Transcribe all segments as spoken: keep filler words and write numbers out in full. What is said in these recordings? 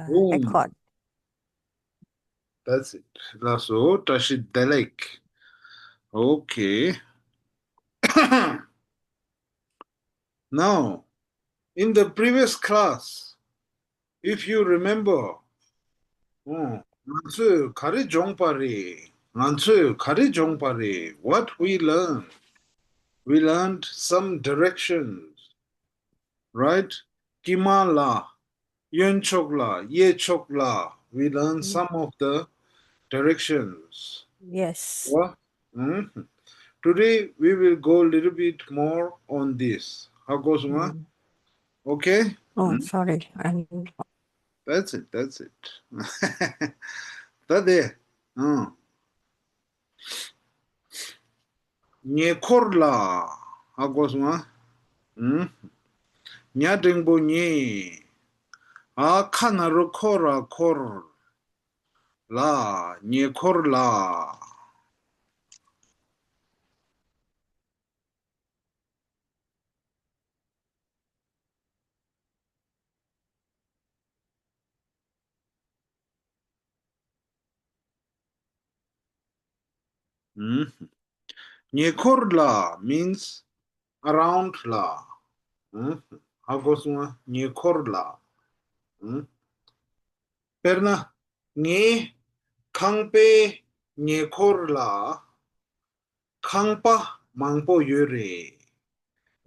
Boom. Record. That's it. ལགས་སོ། བཀྲ་ཤིས་བདེ་ལེགས། Okay. Now, in the previous class, if you remember, ང་ཚོས་ག་རེ་སྦྱོང་པ་རེད། ང་ཚོས་ག་རེ་སྦྱོང་པ་རེད། What we learned? We learned some directions, right? དཀྱིལ་མ་ལ། གཡོན་ཕྱོགས་ལ། གཡས་ཕྱོགས་ལ། We learn some of the directions. Yes. What? Mhm. Today we will go a little bit more on this. ཧ་གོ་སོང་ང་། Okay? Oh, sorry. I'm That's it, that's it. ད་དེ། ཨང་། ཉེ་འཁོར་ལ། ཧ་གོ་སོང་ང་། ཨུམ། ཉ་འགྲེང་བུ་ཉེ། འ་ཁ་ན་རོ་ཁོ་ར་འཁོར། ལ། ཉེ་འཁོར་ལ། ཉེ་འཁོར་ལ་means around ལ། ཧ་གོ་སོང་ང་། ཉེ་འཁོར་ལ། དཔེར་ན། ངའི་ཁང་པའི་ཉེ་འཁོར་ལ་ཁང་པ་མང་པོ་ཡོད་རེད།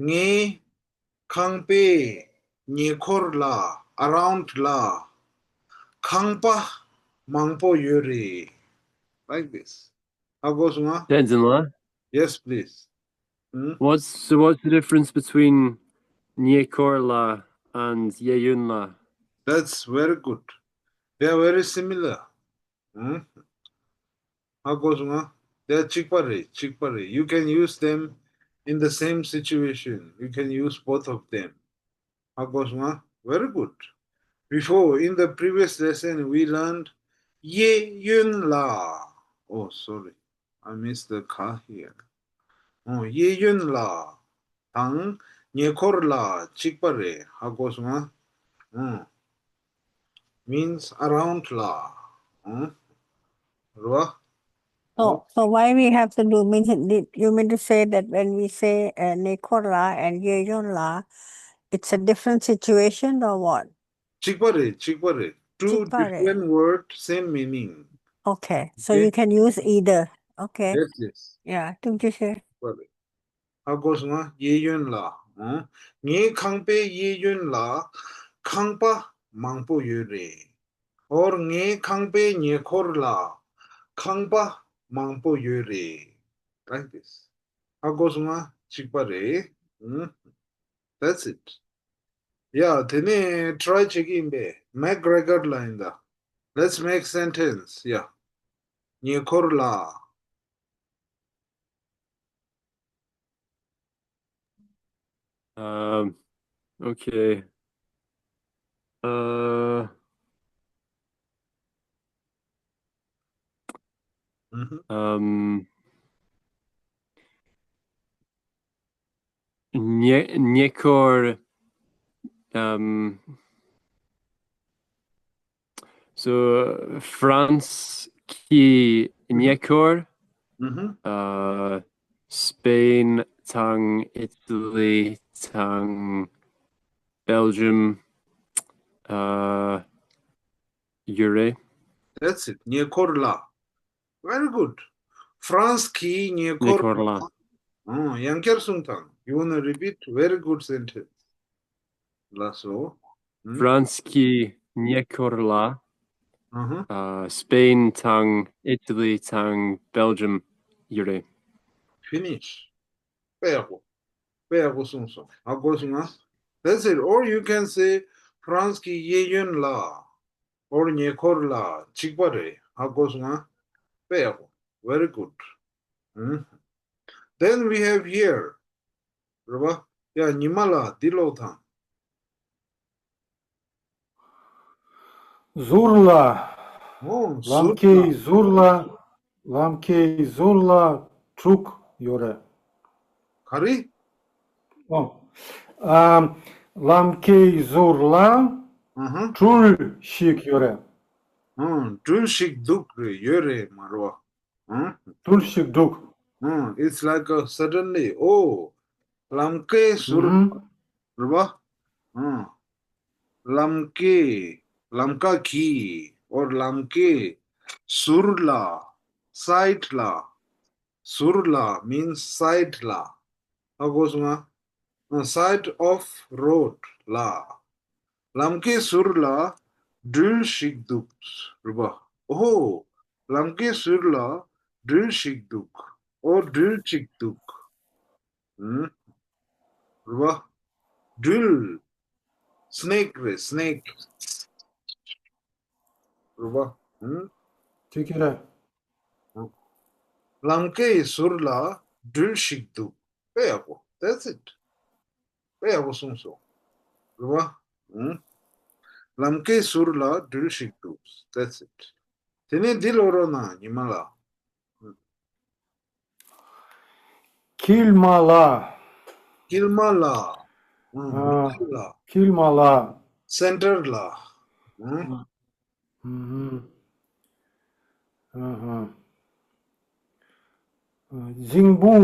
ངའི་ཁང་པའི་ཉེ་འཁོར་ལ། around ལ་ཁང་པ་མང་པོ་ཡོད་རེད། Like this. ཧ་གོ་སོང་ང་། བསྟན་འཛིན་ལགས། Yes, please. Hmm? What's, so what's the difference between ཉེ་འཁོར་ལ་and གཡས་གཡོན་ལ? That's very good. They are very similar. Hmm? ཧ་གོ་སོང་ང་། They are གཅིག་པ་རེད། གཅིག་པ་རེད། You can use them in the same situation. You can use both of them. ཧ་གོ་སོང་ང་། Very good. Before, in the previous lesson, we learned གཡས་གཡོན་ལ། Oh, sorry. I missed the ཁ here. ཨོ། གཡས་གཡོན་ལ་དང་ཉེ་འཁོར་ལ་གཅིག་པ་རེད། ཧ་གོ་སོང་ང་། ཨོ། means around ལ། ཨོ། རེད་བ། So, so why we have to do, means, did you mean to say that when we say, uh, ཉེ་འཁོར་ལ་and གཡས་གཡོན་ལ, it's a different situation or what? གཅིག་པ་རེད། གཅིག་པ་རེད། Two གཅིག་པ་རེད། Different word, same meaning. Okay, so okay? You can use either. Okay. Yes, yes. Yeah, ཐུགས་རྗེ་ཆེ། གཅིག་པ་རེད། ཧ་གོ་སོང་ང་། གཡས་གཡོན་ལ། ཨང་། ངའི་ཁང་པའི་གཡས་གཡོན་ལ་ཁང་པ་མང་པོ་ཡོད་རེད། Or ངའི་ཁང་པའི་ཉེ་འཁོར་ལ་ཁང་པ་མང་པོ་ཡོད་རེད། Like this. ཧ་གོ་སོང་ང་། གཅིག་པ་རེད། ཨང་། That's it. ཡ། དེ་ནས་try བྱེད་ཀྱི་ཡིན་པས། མེག་རེ་ཀོར་ཌི་ལ་ཡིན་ད། Let's make sentence. ཡ། ཉེ་འཁོར་ལ། Um, okay. Uh, ཨུ་ཧུ། ཨམ། ཉེ་ཉེ་འཁོར། ཨམ། So, France གི་ཉེ་འཁོར། ཨུ་ཧུ། ཨ། Spain དང་Italy དང་Belgium ཨ། ཡོད་རེད། That's it. ཉེ་འཁོར་ལ། Very good. France གི་ཉེ་ཉེ་འཁོར་འཁོར་ལ། ལ། ཨང་། ཡང་བསྐྱར་གསུངས་དང་། You wanna repeat? Very good sentence. ལགས་སོ། ཨང་། France གི་ཉེ་འཁོར་ལ། ཨ་ཧ། ཨ། Spain དང་Italy དང་Belgium ཡོད་རེད། Finish. དཔེ་ཡག་པོ། དཔེ་ཡག་པོ་གསུངས་སོང་། ཧ་གོ་སོང་ང་། That's it. Or you can say France གི་གཡས་གཡོན་ལ། Or ཉེ་འཁོར་ལ་གཅིག་པ་རེད། ཧ་གོ་སོང་ང་། དཔེ་ཡག་པོ། Very good. ཨུམ། Then we have here. རེད་པ། ཡ། ཉི་མ་ལགས་འདི་ཀློག་དང་། ཟུར་ལ། ཨོ། ལམ་ཟུར་ཁའི་ལ། ཟུར་ལ། ལམ་ཁའི་ཟུར་ལ་ཕྲུག་ཡོད་རེད། ག་རེ། ཨོ། ཨ། ལམ་ཁའི་ཟུར་ལ་ ཨ་ཧ། སྦྲུལ་ཞིག་ཡོད་རེད། ཨང་། སྦྲུལ་ཞིག་འདུག་རེད། ཡོད་རེད་མ་རེད་བ། ཨང་། སྦྲུལ་ཞིག་འདུག་ཨང་། It's like a suddenly, oh, ལམ་ཀའི་ཟུར། ཨུམ། རེད་བ། ཨང་། ལམ་ཀའི། ལམ་ཀ་གི། or ལམ་ཀའི་ཟུར་ལ། side ལ། ཟུར་ལ་means side ལ། ཧ་གོ་སོང་ང་། side of road ལ། ལམ་ཀའི་ཟུར་ལ་སྦྲུལ་ཞིག་འདུག་རེད་བ། ཨོ། ལམ་ཀའི་ཟུར་ལ་སྦྲུལ་ཞིག་འདུག་ཨོ། སྦྲུལ་ཅིག་འདུག་ཨུམ། རེད་བ། སྦྲུལ། snake རེད། snake རེད་བ། ཨུམ། དེ་ག་རེད། ལམ་ཀའི་ཟུར་ལ་སྦྲུལ་ཞིག་འདུག་དཔེ་ཡག་པོ། That's it. དཔེ་ཡག་པོ་གསུངས་སོང་། རེད་བ། ཨུམ། ལམ་ཀའི་ཟུར་ལ་སྦྲུལ་ཞིག་འདུག That's it. དེ་ནས་འདི་ཀློག་རོགས་གནང་ཉི་མ་ལགས། དཀྱིལ་མ་ལ། དཀྱིལ་མ་ལ། ཨུམ། ཨ། དཀྱིལ་ལ། དཀྱིལ་མ་ལ། center ལ། ཨུམ། ཨུམ། ཨ་ཧ། རྫིང་བུ་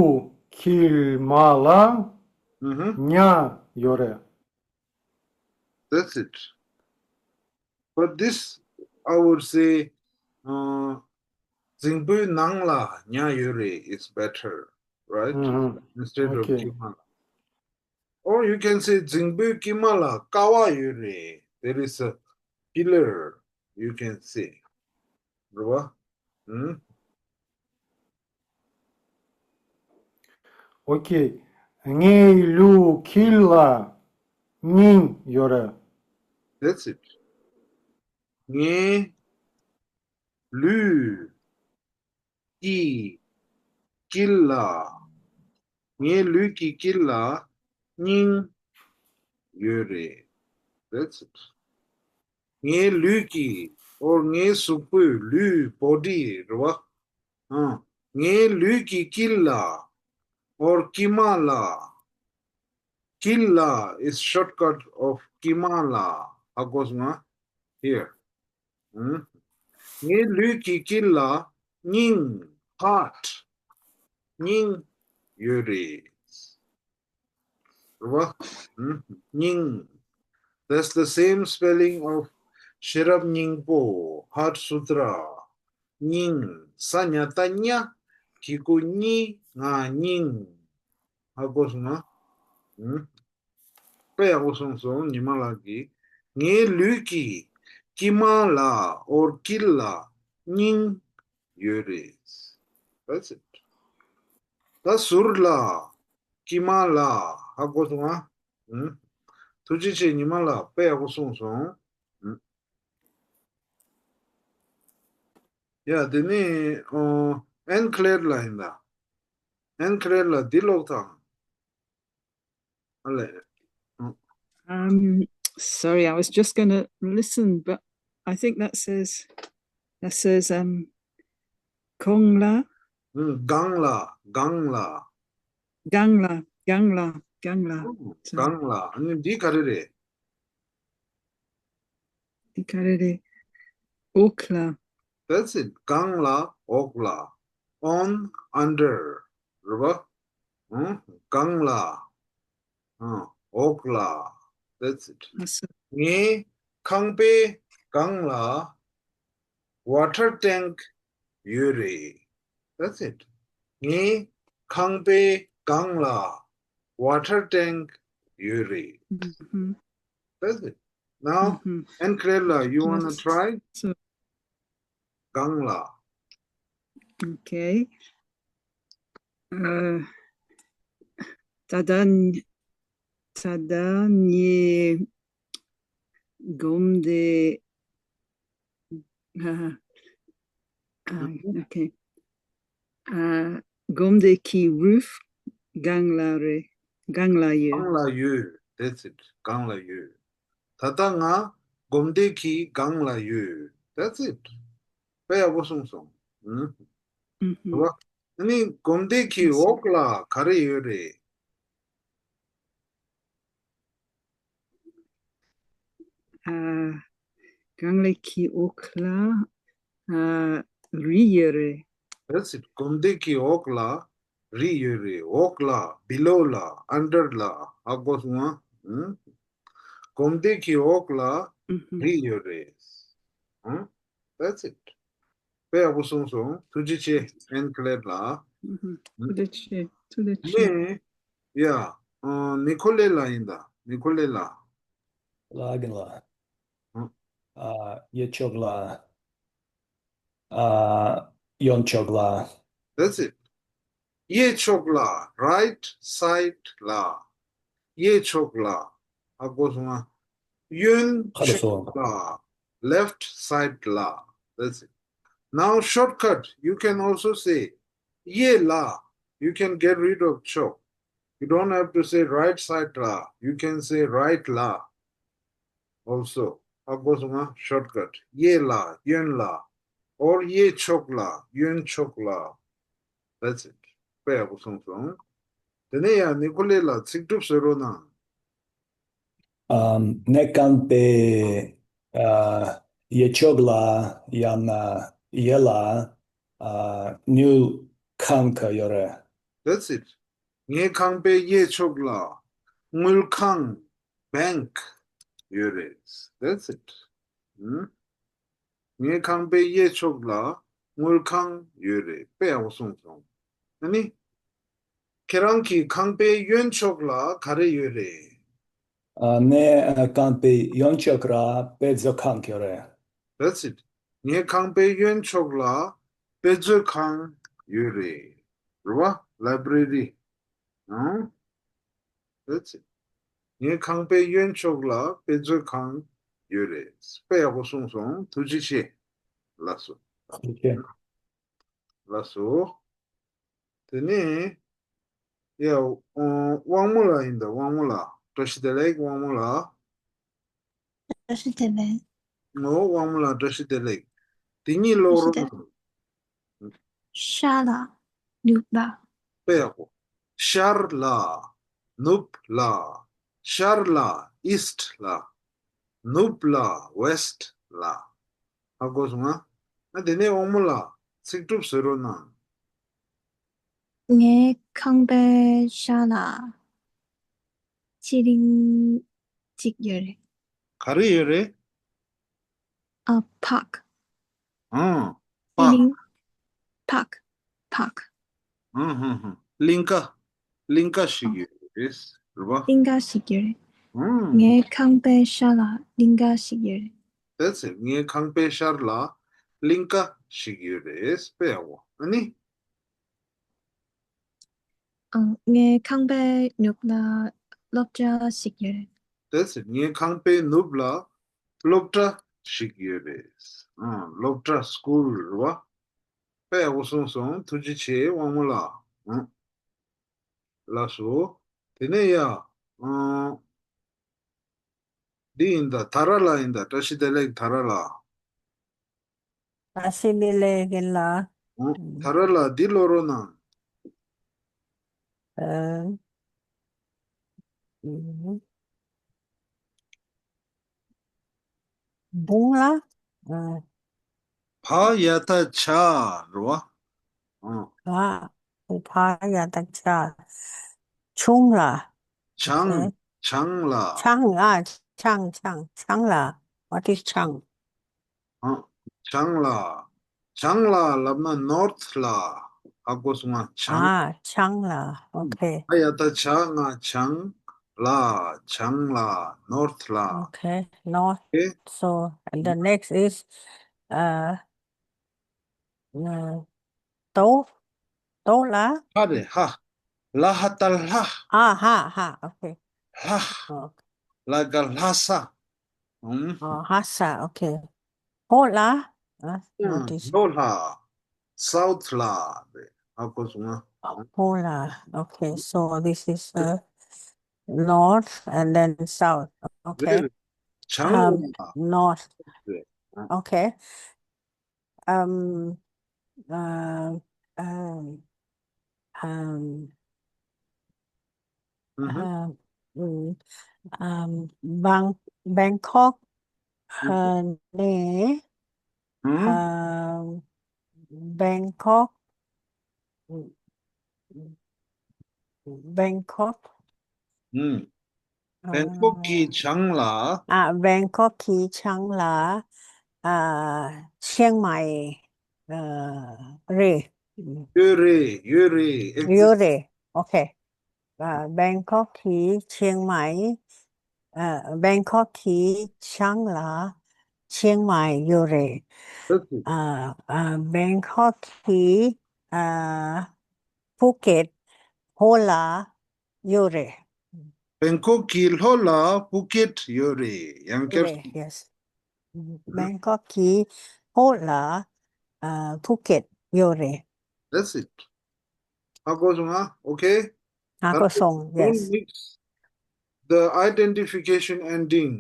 དཀྱིལ་མ་ལ། ཨུམ། ཉ་ཡོད་རེད། That's it. But this, I would say, uh, རྫིང་བུའི་ནང་ལ་ཉ་ཡོད་རེད། It's better, right? ཨུམ། Instead of Okay. དཀྱིལ་མ་ལ། Or you can say རྫིང་བུའི་དཀྱིལ་མ་ལ་ཀ་བ་ཡོད་རེད། There is a pillar, you can say. རེད་བ། ཨུམ། Okay. ངའི་ལུས་དཀྱིལ་ལ་སྙིང་ཡོད་རེད། That's it. ངའི་ལུས་ཀྱི་དཀྱིལ་ལ། ངའི་ལུས་ཀྱི་དཀྱིལ་ལ་སྙིང་ཡོད་རེད། That's it. ངའི་ལུས་ཀྱི། or ངའི་གཟུགས་པོའི། ལུས། body རེད་བ། ཨ། ངའི་ལུས་ཀྱི་དཀྱིལ་ལ། or དཀྱིལ་མ་ལ། དཀྱིལ་ལ་is shortcut of དཀྱིལ་མ་ལ། ཧ་གོ་སོང་ང་། Here. ཨུམ། ངའི་ལུས་ཀྱི་དཀྱིལ་ལ་སྙིང་། heart. སྙིང་ཡོད་རེད། རེད་བ། ཨུམ། སྙིང་། That's the same spelling of ཤེས་རབ་སྙིང་པོ། Heart Sutra. སྙིང་། ས་ཉ་བཏགས་སྙ། གི་གུ་གཉི། ང་སྙིང་། ཧ་གོ་སོང་ང་། ཨུམ། དཔེ་ཡག་པོ་གསུངས་སོང་ཉི་མ་ལགས་ཀྱིས། ངའི་ལུས་ཀྱི་དཀྱིལ་མ་ལ། or དཀྱིལ་ལ་སྙིང་ཡོད་རེད། That's it. ད་ཟུར་ལ། དཀྱིལ་མ་ལ། ཧ་གོ་སོང་ང་། ཨུམ། ཐུགས་རྗེ་ཆེ། ཉི་མ་ལགས་དཔེ་ཡག་པོ་གསུངས་སོང་། ཨུམ། ཡ། དེ་ནས་ཨོ། ཨན་ཁི་ལེར་ལགས་ཡིན་ད། ཨན་ཁི་ལེར་ལགས་འདི་ཀློག་དང་། ཨ་ལས། ཨོ། Um, sorry, I was just going to listen, but I think that says, that says, um, གང་ལ། ཨུམ། གང་ལ། གང་ལ། གང་ལ། གང་ལ། གང་ལ། ཨུམ། གང་ལ། ཨ་ནི་འདི་ག་རེ་རེད། འདི་ག་རེ་རེད། འོག་ལ། That's it. གང་ལ། འོག་ལ། on, under. རེད་བ། ཨུམ། གང་ལ། ཨུམ། འོག་ལ། That's it. ཨ་སོ། ངའི་ཁང་པའི་སྒང་ལ་water tank ཡོད་རེད། That's it. ངའི་ཁང་པའི་སྒང་ལ་water tank ཡོད་རེད། ཨུམ། That's it. Now, ཨུམ། Aunt Claire ལགས, you wanna Yes. try? So, སྒང་ལ། okay. Uh, ད་ལྟ་ད་ལྟ་ངའི་སྒོམ་དེ། ཨ། ཨ། okay. ཨ། སྒོམ་དེ་གི་roof སྒང་ལ་རེད། སྒང་ལ་ཡོད། སྒང་ལ་ཡོད། That's it. སྒང་ལ་ཡོད། ད་ལྟ་ང་སྒོམ་དེ་གི་སྒང་ལ་ཡོད། That's it. དཔེ་ཡག་པོ་གསུངས་སོང་། ཨུམ། ཨུམ། རེད་བ། ཨ་ནི་སྒོམ་དེ་གི་འོག་ལ་ག་རེ་ཡོད་རེད། ཨ། རྐང་ལག་གི་འོག་ལ། ཨ། རི་ཡོད་རེད། That's it. གོམ་སྟབས་ཀྱི་འོག་ལ་རི་ཡོད་རེད། འོག་ལ། below ལ། under ལ། ཧ་གོ་སོང་ང་། ཨུམ། གོམ་སྟབས་ཀྱི་འོག་ལ་ཨུ་ཧུ། རི་ཡོད་རེད། ཨུམ། That's it. དཔེ་ཡག་པོ་གསུངས་སོང་། ཐུགས་རྗེ་ཆེ། ཨན་ཁི་ལེད་ལགས། ཨུ་ཧུ། ཐུགས་རྗེ་ཆེ། ཐུགས་རྗེ་ཆེ། ནས། ཡ། ཨ། ནི་ཁོ་ལེ་ལགས་ཡིན་ད། ནི་ཁོ་ལེ་ལགས། ལགས་ཀྱི་ལགས། ཨ། ཨ། གཡས་ཕྱོགས་ལ། ཨ། གཡོན་ཕྱོགས་ལ། That's it. གཡས་ཕྱོགས་ལ། right side ལ། གཡས་ཕྱོགས་ལ། ཧ་གོ་སོང་ང་། གཡོན་ཧ་གོ་སོང་། ཕྱོགས་ལ། left side ལ། That's it. Now shortcut, you can also say གཡས་ལ། You can get rid of ཕྱོགས. You don't have to say right side ལ། You can say right ལ། Also, ཧ་གོ་སོང་ང་། shortcut. གཡས་ལ། གཡོན་ལ། or གཡས་ཕྱོགས་ལ། གཡོན་ཕྱོགས་ལ། That's it. དཔེ་ཡག་པོ་གསུངས་སོང་། དེ་ནས་ཡང་ནི་ཁོ་ལེ་ལགས་ཚིག་གྲུབ་བཟོ་རོགས་གནང་། ཨམ། ངའི་རྐང་པའི། ཨ། གཡས་ཕྱོགས་ལ། ཡང་ན་གཡས་ལ། ཨ། དངུལ་ཁང་ཁ་ཡོད་རེད། That's it. ངའི་ཁང་པའི་གཡས་ཕྱོགས་ལ་དངུལ་ཁང་། bank ཡོད་རེད། That's it. ཨུམ། ངའི་ཁང་པའི་གཡས་ཕྱོགས་ལ་དངུལ་ཁང་ཡོད་རེད། དཔེ་ཡག་པོ་གསུངས་སོང་། ཨ་ནི། ཁྱེད་རང་གི་ཁང་པའི་གཡོན་ཕྱོགས་ལ་ག་རེ་ཡོད་རེད། ཨ། ངའི་ཨ། ཁང་པའི་གཡོན་ཕྱོགས་ལ་དཔེ་མཛོད་ཁང་ཡོད་རེད། That's it. ངའི་ཁང་པའི་གཡོན་ཕྱོགས་ལ་དཔེ་མཛོད་ཁང་ཡོད་རེད། རེད་བ། library. ཨང་། That's it. ངའི་ཁང་པའི་གཡོན་ཕྱོགས་ལ་དཔེ་མཛོད་ཁང་ཡོད་རེད། དཔེ་ཡག་པོ་གསུངས་སོང་། ཐུགས་རྗེ་ཆེ། ལགས་སོ། ཐུགས་རྗེ་ཆེ། ལགས་སོ། དེ་ནས། ཡ། དབང་མོ་ལགས་ཡིན་ད། དབང་མོ་ལགས། བཀྲ་ཤིས་བདེ་ལེགས། དབང་མོ་ལགས། བཀྲ་ཤིས་བདེ་ལེགས། ཨོ། དབང་མོ་ལགས་བཀྲ་ཤིས་བདེ་ལེགས། དེ་གཉིས་ཀློག་རོགས་གནང་། ཤར་ལ། ནུབ་ལ། དཔེ་ཡག་པོ། ཤར་ལ། ནུབ་ལ། ཤར་ལ། east ལ། ནུབ་ལ། west ལ། ཧ་གོ་སོང་ང་། ཨ། དེ་ནས་དབང་མོ་ལགས་ཚིག་གྲུབ་བཟོ་རོགས་གནང་། ངའི་ཁང་པའི་ཤར་ལ་ཚེ་རིང་གཅིག་ཡོད་རེད། ག་རེ་ཡོད་རེད། ཨ། park ཨང་། པ། ཚེ་རིང་། park park ཨང་། ཧང་ཧང་། གླིང་ག། གླིང་ག་ཞིག་ཡོད་རེད། རེད་པ། གླིང་ག་ཞིག་ཡོད་རེད། ཨང་། ངའི་ཁང་པའི་ཤར་ལ་གླིང་ག་ཞིག་ཡོད་རེད། That's it. ངའི་ཁང་པའི་ཤར་ལ་གླིང་ག་ཞིག་ཡོད་རེད། དཔེ་ཡག་པོ། ཨ་ནི། ཨང་། ངའི་ཁང་པའི་ནུབ་ལ་སློབ་གྲྭ་ཞིག་ཡོད་རེད། That's it. ངའི་ཁང་པའི་ནུབ་ལ་སློབ་གྲྭ་ཞིག་ཡོད་རེད། ཨང་། སློབ་གྲྭ། school རེད་པ། དཔེ་ཡག་པོ་གསུངས་སོང་། ཐུགས་རྗེ་ཆེ། དབང་མོ་ལགས། ཨང་། ལགས་སོ། དེ་ནས་ཡ། ཨང་། འདི་ཡིན་ད། ཐ་ར་ལགས་ཡིན་ད། བཀྲ་ཤིས་བདེ་ལེགས། ཐ་ར་ལགས། བཀྲ་ཤིས་བདེ་ལེགས་ལགས། ཨང་། ཐ་ར་ལགས་འདི་ཀློག་རོགས་གནང་། ཨ། ཨུམ། བུང་ལ། ཨ། བ་ཡ་བཏགས་བྱ་རེད་པ། ཨང་། བ། བ་ཡ་བཏགས་བྱ། ཆུང་ལ། ཆང་། ཨ། ཆང་ལ། ཆང་། ཨ། ཆང་། ཆང་། ཆང་ལ། What is ཆང་། ཨ། བྱང་ལ། བྱང་ལ་ལབ་ན་north ལ། ཧ་གོ་སོང་ང་། བྱང་། ཨ། བྱང་ལ། Okay. བ་ཡ་བཏགས་བྱ། ང་། བྱང་ལ། བྱང་ལ། north ལ། Okay. North. Okay. So, and the next is, uh, uh, དོ། དོ་ལ། ཧ་རེད། ཧ། ལ་ཧ་བཏགས་ལྷ། ཨ། ཧ། ཧ། Okay. ལྷ། ཨོ། ལ་ག་ལྷ་ས། ཨུམ། ཨོ། ཧ་ས། Okay. ལྷོ་ལ། ཨ། ཨུམ། What is ལྷོ་ལྷ། south ལ་རེད། ཧ་གོ་སོང་ང་། ལྷོ་ལ། Okay. So this is, uh, north and then south. Okay. རེད། བྱང་ལ། Um, north. རེད། ཨ། Okay. Um, uh, um, um, ཨུམ། um, mm, um, Bang-, Bangkok. ཨ་ནི། ཨ། བེང་ཀོག་བེང་ཀོག་ཨ། བེང་ཀོག་གི་བྱང་ལ། ཨ། བེང་ཀོག་གི་བྱང་ལ། ཨ། ཆིང་མའེ། ཨ། རེད། ཡོད་རེད། ཡོད་རེད། ཡོད་རེད། ཨོ་ཁེ། ཨ། བེང་ཀོག་གི་ཆིང་མའེ། ཨ། བེང་ཀོག་གི་བྱང་ལ་ཆིང་མའེ་ཡོད་རེད། ཨ། ཨ། བེང་ཀོག་གི། ཨ། ཕུ་ཀེད་ལྷོ་ལ་ཡོད་རེད། བེང་ཀོག་གི་ལྷོ་ལ་ཕུ་ཀེད་ཡོད་རེད། ཡང་བསྐྱར། ཡོད་རེད། Yes. བེང་ཀོག་གི་ལྷོ་ལ། ཨ། ཕུ་ཀེད་ཡོད་རེད། That's it. ཧ་གོ་སོང་ཨ། Okay. ཧ་གོ་སོང་། Don't Yes. mix the identification ending.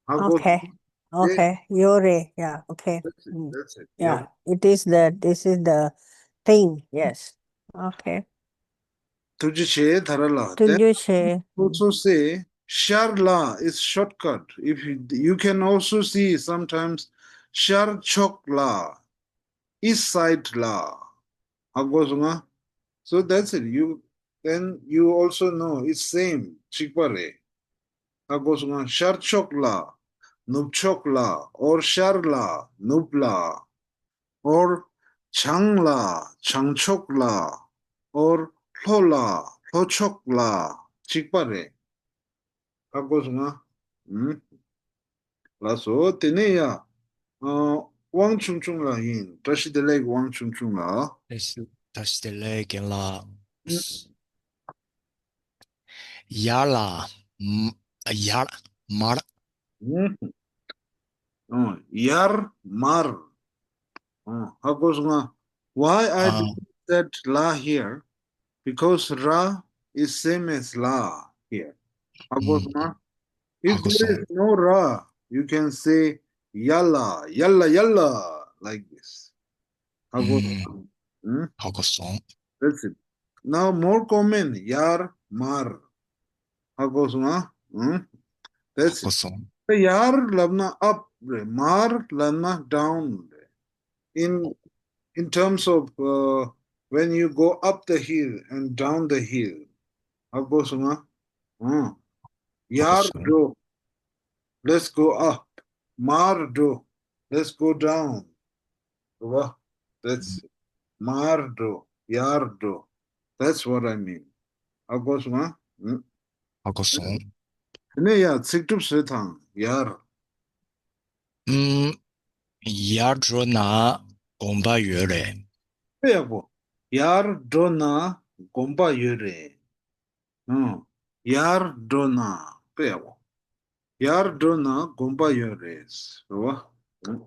ཧ་གོ Okay. སོང་། Okay. ཡོད་རེད། Yeah. Okay. That's it. Mm. That's it. Yeah. Yeah. It is the, this is the thing. Yes. Okay. ཐུགས་རྗེ་ཆེ་དྷ་ར་ལགས། ཐུགས་རྗེ་ཆེ། Then also say ཤར་ལ is shortcut. If you, you can also see sometimes ཤར་ཕྱོགས་ལ། East side ལ། ཧ་གོ་སོང་ང་། So that's it. You, then you also know it's same. གཅིག་པ་རེད། ཧ་གོ་སོང་ང་། ཤར་ཕྱོགས་ལ། ནུབ་ཕྱོགས་ལ། or ཤར་ལ། ནུབ་ལ། or བྱང་ལ། བྱང་ཕྱོགས་ལ། or ལྷོ་ལ། ལྷོ་ཕྱོགས་ལ། གཅིག་པ་རེད། ཧ་གོ་སོང་ང་། ཨུམ། ལགས་སོ། དེ་ནས་ཡ། ཨ། དབང་ཆུང་ཆུང་ལགས་ཡིན། བཀྲ་ཤིས་བདེ་ལེགས། དབང་ཆུང་ཆུང་ལགས། བཀྲ་ཤིས་བདེ་ལེགས་རྒན་ལགས། ཨུམ། ཡར་ལ། མ། ཡར། མར། ཨུམ། ཨ། ཡར་མར། ཨ། ཧ་གོ་སོང་ང་། Why I ཨ། didn't said ལ་here? Because ར is same as ལ་here. ཧ་གོ་སོང་ང་། ཨུམ། If ཧ་གོ་there སོང་། is no ར, you can say ཡ་ལ། ཡ་ལ། ཡ་ལ། Like this. ཧ་གོ་སོང་་ང་། ཨུམ། ཧ་གོ་སོང་། That's it. Now more common. ཡར་མར། ཧ་གོ་སོང་ཨ། ཨུམ། That's it. ཧ་གོ་སོང་། ཡར་ལབ་ན་up རེད། མར་ལབ་ན་down རེད། In, in terms of, uh, when you go up the hill and down the hill. ཧ་གོ་སོང་ཨ། ཨུམ། ཡར་འགྲོ། Let's go up. མར་འགྲོ། Let's go down. རེད་བ། That's it. མར་འགྲོ། ཡར་འགྲོ། That's what I mean. ཧ་གོ་སོང་ཨ། ཨུམ། ཧ་གོ་སོང་། དེ་ནས་ཡ་ཚིག་གྲུབ་བཟོས་དང་ཡར། ཨུམ། ཡར་འགྲོ་ན་དགོན་པ་ཡོད་རེད། དཔེ་ཡག་པོ། ཡར་འགྲོ་ན་དགོན་པ་ཡོད་རེད། ཨང་། ཡར་འགྲོ་ན། དཔེ་ཡག་པོ། ཡར་འགྲོ་ན་དགོན་པ་ཡོད་རེད། རེད་བ། ཨང་།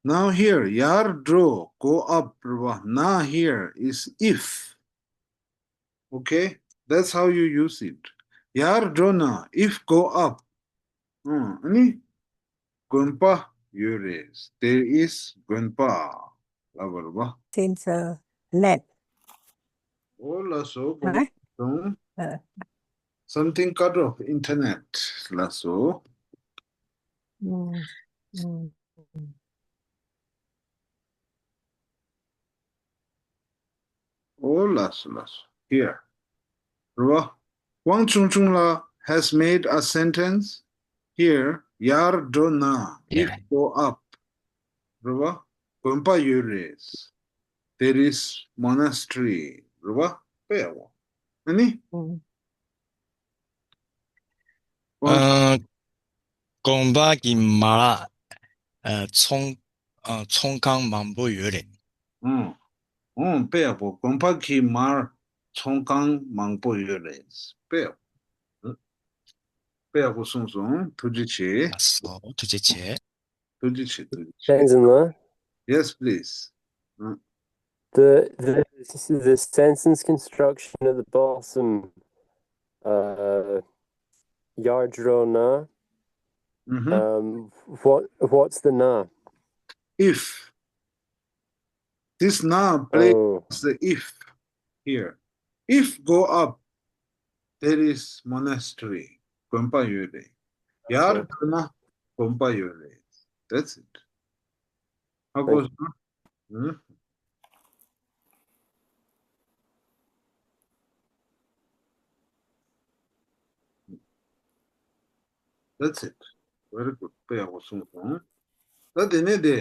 Now here, ཡར་འགྲོ། Go up རེད་བ། Now here is if. Okay? That's how you use it. ཡར་འགྲོ་ན། If go up. ཨང་། ཨ་ནི། དགོན་པ་ཡོད་རེད། There is དགོན་པ། ལབ་པ་རེད་བ། Since, uh, net. ཨོ་ལགས་སོ། དགོངས་དག་ཞུ། Something cut off internet ལགས་སོ། ཨུམ། ཨུམ། ཨོ་ལགས་སོ་ལགས་སོ། Here. རེད་བ། དབང་ཆུང་ཆུང་ལགས་has made a sentence here. ཡར་འགྲོ་ན། If go up. རེད་བ། དགོན་པ་ཡོད་རེད། There is monastery. རེད་བ། དཔེ་ཡག་པོ། ཨ་ནི། ཨ། དགོན་པ་གི་མར་ལ། ཨ། ཚོང་། ཨ། ཚོང་ཁང་མང་པོ་ཡོད་རེད། ཨང་། ཨང་། དཔེ་ཡག་པོ། དགོན་པ་གི་མར་ཚོང་ཁང་མང་པོ་ཡོད་རེད། དཔེ་ཡག་པོ། དཔེ་ཡག་པོ་གསུངས་སོང་། ཐུགས་རྗེ་ཆེ། ལགས་སོ། ཐུགས་རྗེ་ཆེ། ཐུགས་རྗེ་ཆེ། ཐུགས་རྗེ་ཆེ། Tenzin-la? Yes, please. ཨང་། The, the, the sentence construction of the balsam, uh, yardrona. Mm-hmm. Um, what, what's the na? If. This na plays Oh. the if here. If go up. there is monastery. དགོན་པ་ཡོད་རེད། ཡར་འགྲོ་ན་དགོན་པ་ཡོད་རེད། That's it. ཧ་གོ་སོང་ངམ། That's it. Very good. དཔེ་ཡག་པོ་གསུངས་སོང་། ད་དེ་ནས་དེ།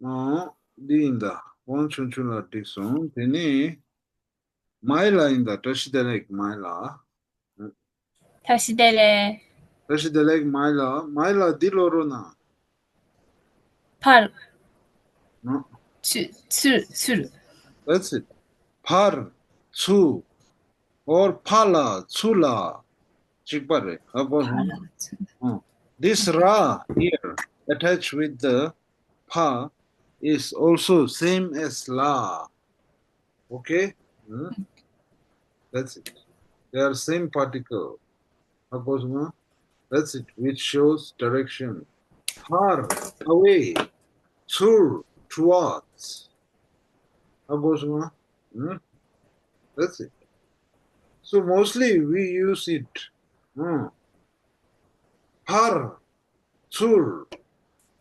ཨང་། འདི་ཡིན་ད། དབང་ཆུང་ཆུང་ལ་འགྲིག་སོང་། དེ་ནས། མའི་ལ་ཡིན་ད། བཀྲ་ཤིས་བདེ་ལེགས་མའི་ལ། བཀྲ་ཤིས་བདེ་ལེགས། བཀྲ་ཤིས་བདེ་ལེགས་མའི་ལ། མའི་ལ་འདི་ཀློག་རོགས་གནང་། ཕར། ཨང་། ཚུར། ཚུར། That's it. ཕར། ཚུར། or ཕར་ལ། ཚུར་ལ། གཅིག་པ་རེད། ཧ་གོ་སོང་། ཕར་ལ། ཚུར་ལ། ཨང་། This་ར་here attached with the་ཕར་is also same as་ལ། Okay? Hmm? That's it. They are same particle. ཧ་གོ་སོང་ངམ། That's it, which shows direction. ཕར། away. ཚུར། towards. ཧ་གོ་སོང་ངམ། Hmm? That's it. So mostly we use it. Hmm. ཕར། ཚུར།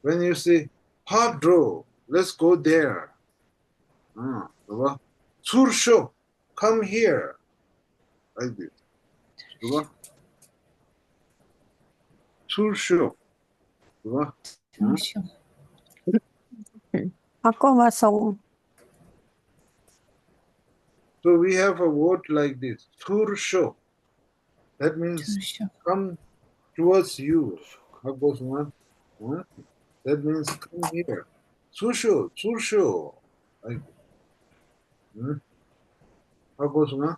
When you say ཕར་འགྲོ། Let's go there. ཨ། རེད་པ། ཚུར་ཤོག། Come here. Like this. རེད་པ། ཚུར་ཤོག། རེད་པ། ཚུར་ཤོག། ཧ་གོ་མ་སོང་། So we have a word like this. ཚུར་ཤོག། That means ཚུར་ཤོག། come towards you. ཧ་གོ་སོང་ངམ། Huh? That means come here. ཚུར་ཤོག། ཚུར་ཤོག། ཨ། ཧ་གོ་སོང་ངམ།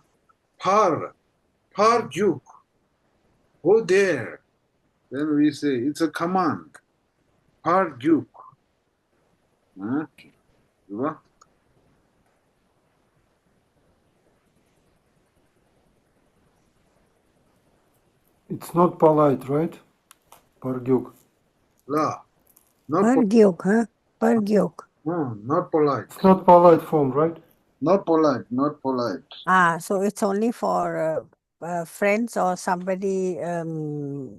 ཕར། ཕར་རྒྱུགས། Go there. Then we say it's a command. ཕར་རྒྱུགས། ཨ། རེད་པ། It's not polite, right? ཕར་རྒྱུགས། ལ། Not ཕར་རྒྱུགས། ཧ། ཕར་རྒྱུགས། ཨ། Not polite. It's not polite form, right? Not polite, not polite. Ah, so it's only for uh, uh, friends or somebody um,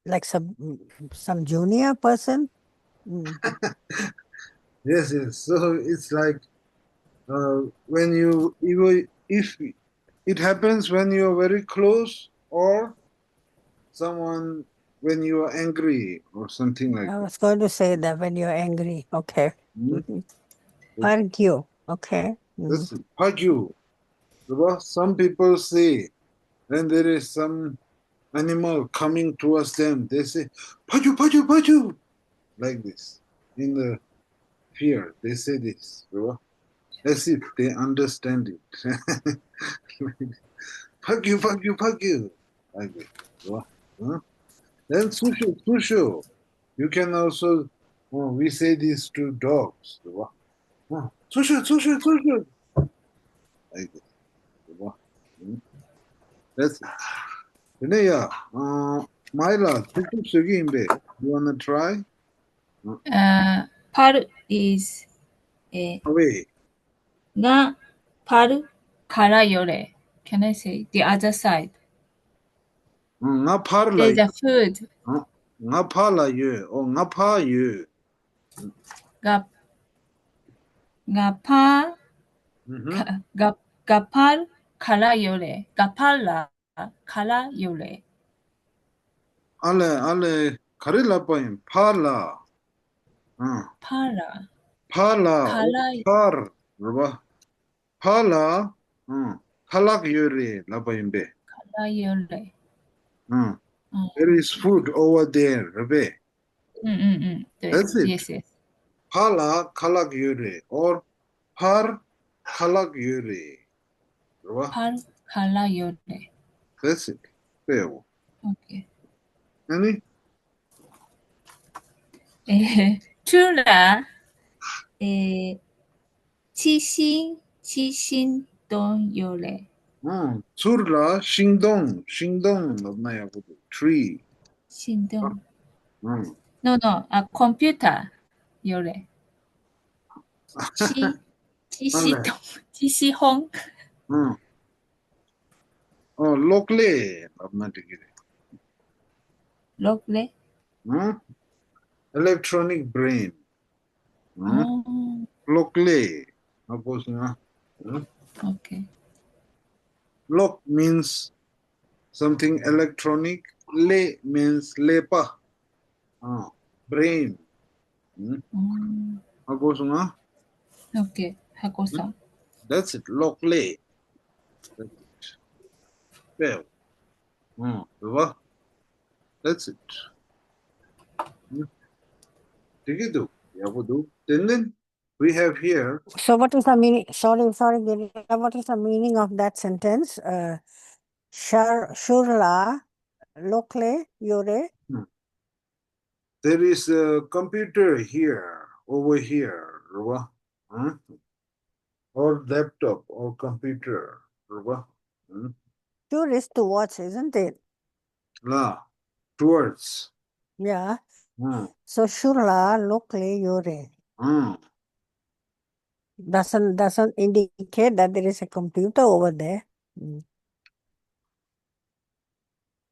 like some some junior person. Mm. Yes, yes. So it's like uh, when you, you, if it happens when you are very close or someone when you are angry or something like I that. I was going to say that when you're angry. Okay. Mm-hmm. Argue. Okay. Mm. This argue. Some people say when there is some animal coming towards them, they say, "Paju, paju, paju," like this. In the fear, they say this, as if they understand it. Paju, paju, paju, like this. Huh? Then sushu, sushu. You can also, oh, we say this to dogs. Huh? Sushu, sushu, sushu. Like this. That's it. དེ་ནས་ཡ། མའི་ལ་ཐུག་ཐུག་བཟོ་གི་ཡིན་པས། You wanna try? Uh, ཕར་is a away. ང་ཕར་ག་ལ་ཡོད་རེད། Can I say the other side? ང་ཕར་ལ། There's a food. ང་ཕར་ལ་ཡོད། ཨོ། ང་ཕར་ཡོད། ང་ང་ཕར། ག་ག་ཕར་ག་ལ་ཡོད་རེད། ག་ཕར་ལ་ག་ལ་ཡོད་རེད། ཨ་ལས། ཨ་ལས། ག་རེ་ལབ་པ་ཡིན། ཕར་ལ། ཨ། ཕར་ལ། ཕར་ལ། ག་ལ། ཕར། རེད་པ། ཕར་ལ། ཨ། ཁ་ལག་ཡོད་རེད་ལབ་པ་ཡིན་པས། ག་ལ་ཡོད་རེད། ཨ། ཨ། There is food over there. རེད་པས། ཨུ་ཨུ་ཨུ།对。That's it. Yes, yes. ཕར་ལ་ཁ་ལག་ཡོད་རེད། or ཕར་ཁ་ལག་ཡོད་རེད། རེད་པ། ཕར་ཁ་ལག་ཡོད་རེད། That's it. དཔེ་ཡག་པོ། Okay. ཨ་ནི། ཨེ། ཚུར་ལ། ཨེ། ཕྱི་ཤིང་། ཕྱི་ཤིང་སྡོང་ཡོད་རེད། ཨང་། ཚུར་ལ་ཤིང་སྡོང་། ཤིང་སྡོང་ལབ་ན་ཡག་པོ་འདུག Tree. ཤིང་སྡོང་། ཨང་། No, no. ཨ། ཁམ་པུ་ཊར་ཡོད་རེད། ཕྱི། ཕྱི་ཤིང་སྡོང་། ཕྱི་ཤིང་ཧོང་། ཨང་། ཨོ། གློག་ཀླད་ལབ་ན་འགྲིག་གི་རེད། གློག་ཀླད། ཨང་། Electronic brain། ཨང་། ཨོ། གློག་ཀླད། ཧ་གོ་སོང་ང་། ཨང་། Okay. གློག means something electronic། ཀླད་means ཀླད་པ། ཨང་། brain། ཨང་། ཨོ། ཧ་གོ་སོང་ང་། Okay. ཧ་གོ་སོང་། That's it. གློག་ཀླད། That's it. Fail. ཨང་། རེད་བ། That's it. ཨང་། འགྲིག་གི་འདུག་ཡག་པོ་འདུག་དེ་ནས་we have here. So what is the meaning? Sorry, sorry, Girija. What is the meaning of that sentence? Uh, ཤར་ཤུར་ལ་གློག་ཀླད་ཡོད་རེད། There is a computer here, over here, རེད་བ། ཨང་། Or laptop or computer, རེད་བ། ཨང་། Sure is to watch, isn't it? ལ། towards. Yeah. ཨང་། So ཤུར་ལ་གློག་ཀླད་ཡོད་རེད། ཨང་། Doesn't doesn't indicate that there is a computer over there. Mm.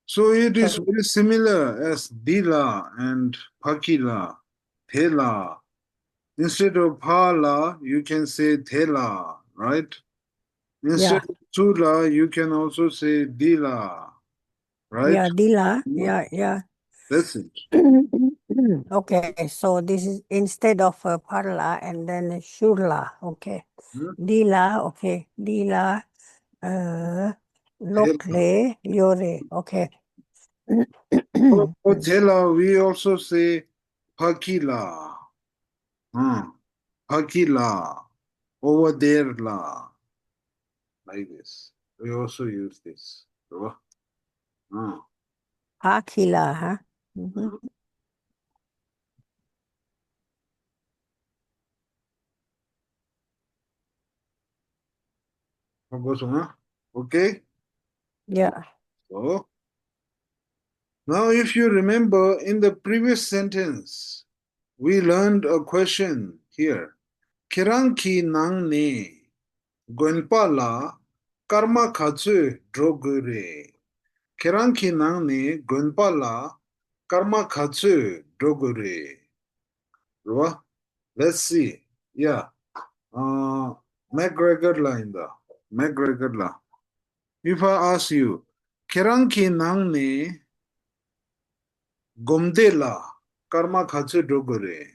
So it is very similar as འདི་ལ་and ཕ་གི་ལ། དེ་ལ། Instead of ཕ་ལ, you can say དེ་ལ, right? Instead Yeah. of ཚུར་ལ, you can also say འདི་ལ, right? Yeah, འདི་ལ། Yeah, yeah. That's it. Okay, so this is instead of uh, ཕར་ལ་and then ཤུར་ལ། Okay. ཧུམ། འདི་ལ། Okay. འདི་ལ། ཨ། གློག་ཀླད་ཡོད་རེད། Okay. ཨོ་ཨོ། དེ་ལ་we also say ཕ་གི་ལ། ཨང་། ཕ་གི་ལ། over there ལ། Like this. We also use this. རེད་བ། ཨང་། ཕ་གི་ལ། ཧ། ཨུ་ཧུ། ཧ་གོ་སོང་ང་། Okay? Yeah. So, now if you remember, in the previous sentence, we learned a question here. ཁྱེད་རང་གི་ནང་ནས་དགོན་པ་ལ་སྐར་མ་ག་ཚོད་འགྲོ་དགོས་རེད། ཁྱེད་རང་གི་ནང་ནས་དགོན་པ་ལ་སྐར་མ་ག་ཚོད་འགྲོ་དགོས་རེད། རེད་བ། Let's see. Yeah. Uh, McGregor ལ་ཡིན་ད། McGregor ལ། If I ask you, ཁྱེད་རང་གི་ནང་ནས་སྒོམ་བདེ་ལ་སྐར་མ་ག་ཚོད་འགྲོ་དགོས་རེད།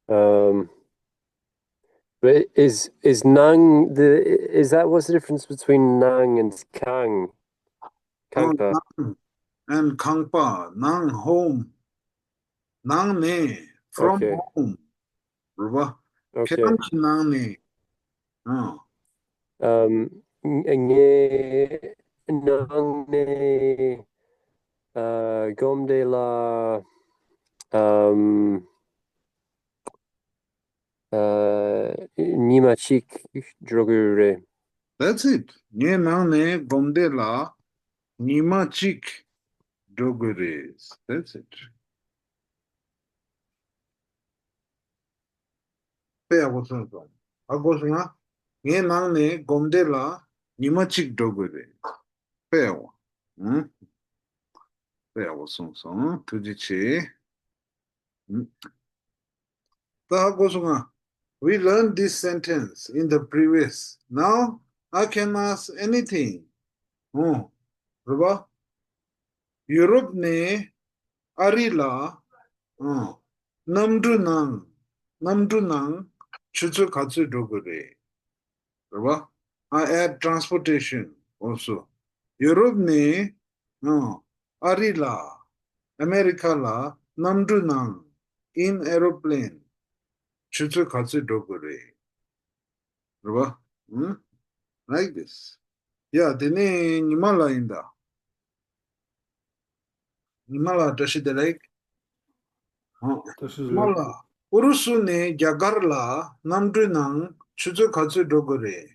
Um, but is is ནང the is that what's the difference between ནང and གང་གང་པ་ནང་and གང་པ། ནང་home. ནང་ནས་from Okay. home. རེད་བ། ཁྱེད་Okay. རང་གི་ནང་ནས། ཨང་། Um, ང་ནང་ནས་ཨ་སྒོམ་བདེ་ལ་ཨམ་ཨ་ཉི་མ་གཅིག་འགྲོ་དགོས་རེད། That's it. ངའི་ནང་ནས་སྒོམ་བདེ་ལ་ཉི་མ་གཅིག་འགྲོ་དགོས་རེད། That's it. དཔེ་ཡག་པོ་གསུངས་སོང་། ཧ་གོ་སོང་ང་། ངའི་ནང་ནས་སྒོམ་བདེ་ལ་ཉི་མ་གཅིག་འགྲོ་དགོས་རེད། དཔེ་ཡག་པོ། ཨང་། དཔེ་ཡག་པོ་གསུངས་སོང་། ཐུགས་རྗེ་ཆེ། ཨང་། ད་ཧ་གོ་སོང་ང་། We learned this sentence in the previous. Now I can ask anything. ཨོ། རེད་བ། ཡུ་རོབ་ནས་ཨ་རི་ལ། ཨང་། གནམ་གྲུ་ནང་། གནམ་གྲུ་ནང་ཆུ་ཚོད་ག་ཚོད་འགྲོ་དགོས་རེད། རེད་བ། I add transportation also. ཡུ་རོབ་ནས། ཨང་། ཨ་རི་ལ། ཨ་མེ་རི་ཁ་ལ་གནམ་གྲུ་ནང་། in aeroplane ཆུ་ཚོད་ག་ཚོད་འགྲོ་དགོས་རེད། རེད་བ། ཨང་། Like this. ཡ། དེ་ནས་ཉི་མ་ལ་ཡིན་ད། ཉི་མ་ལ་བཀྲ་ཤིས་བདེ་ལེགས། ཨང་། བཀྲ་ཤིས་ཉི་མ་བདེ་ལེགས། ལ་ཨུ་རུ་སུ་ནས་རྒྱ་གར་ལ་གནམ་གྲུའི་ནང་ཆུ་ཚོད་ག་ཚོད་འགྲོ་དགོས་རེད།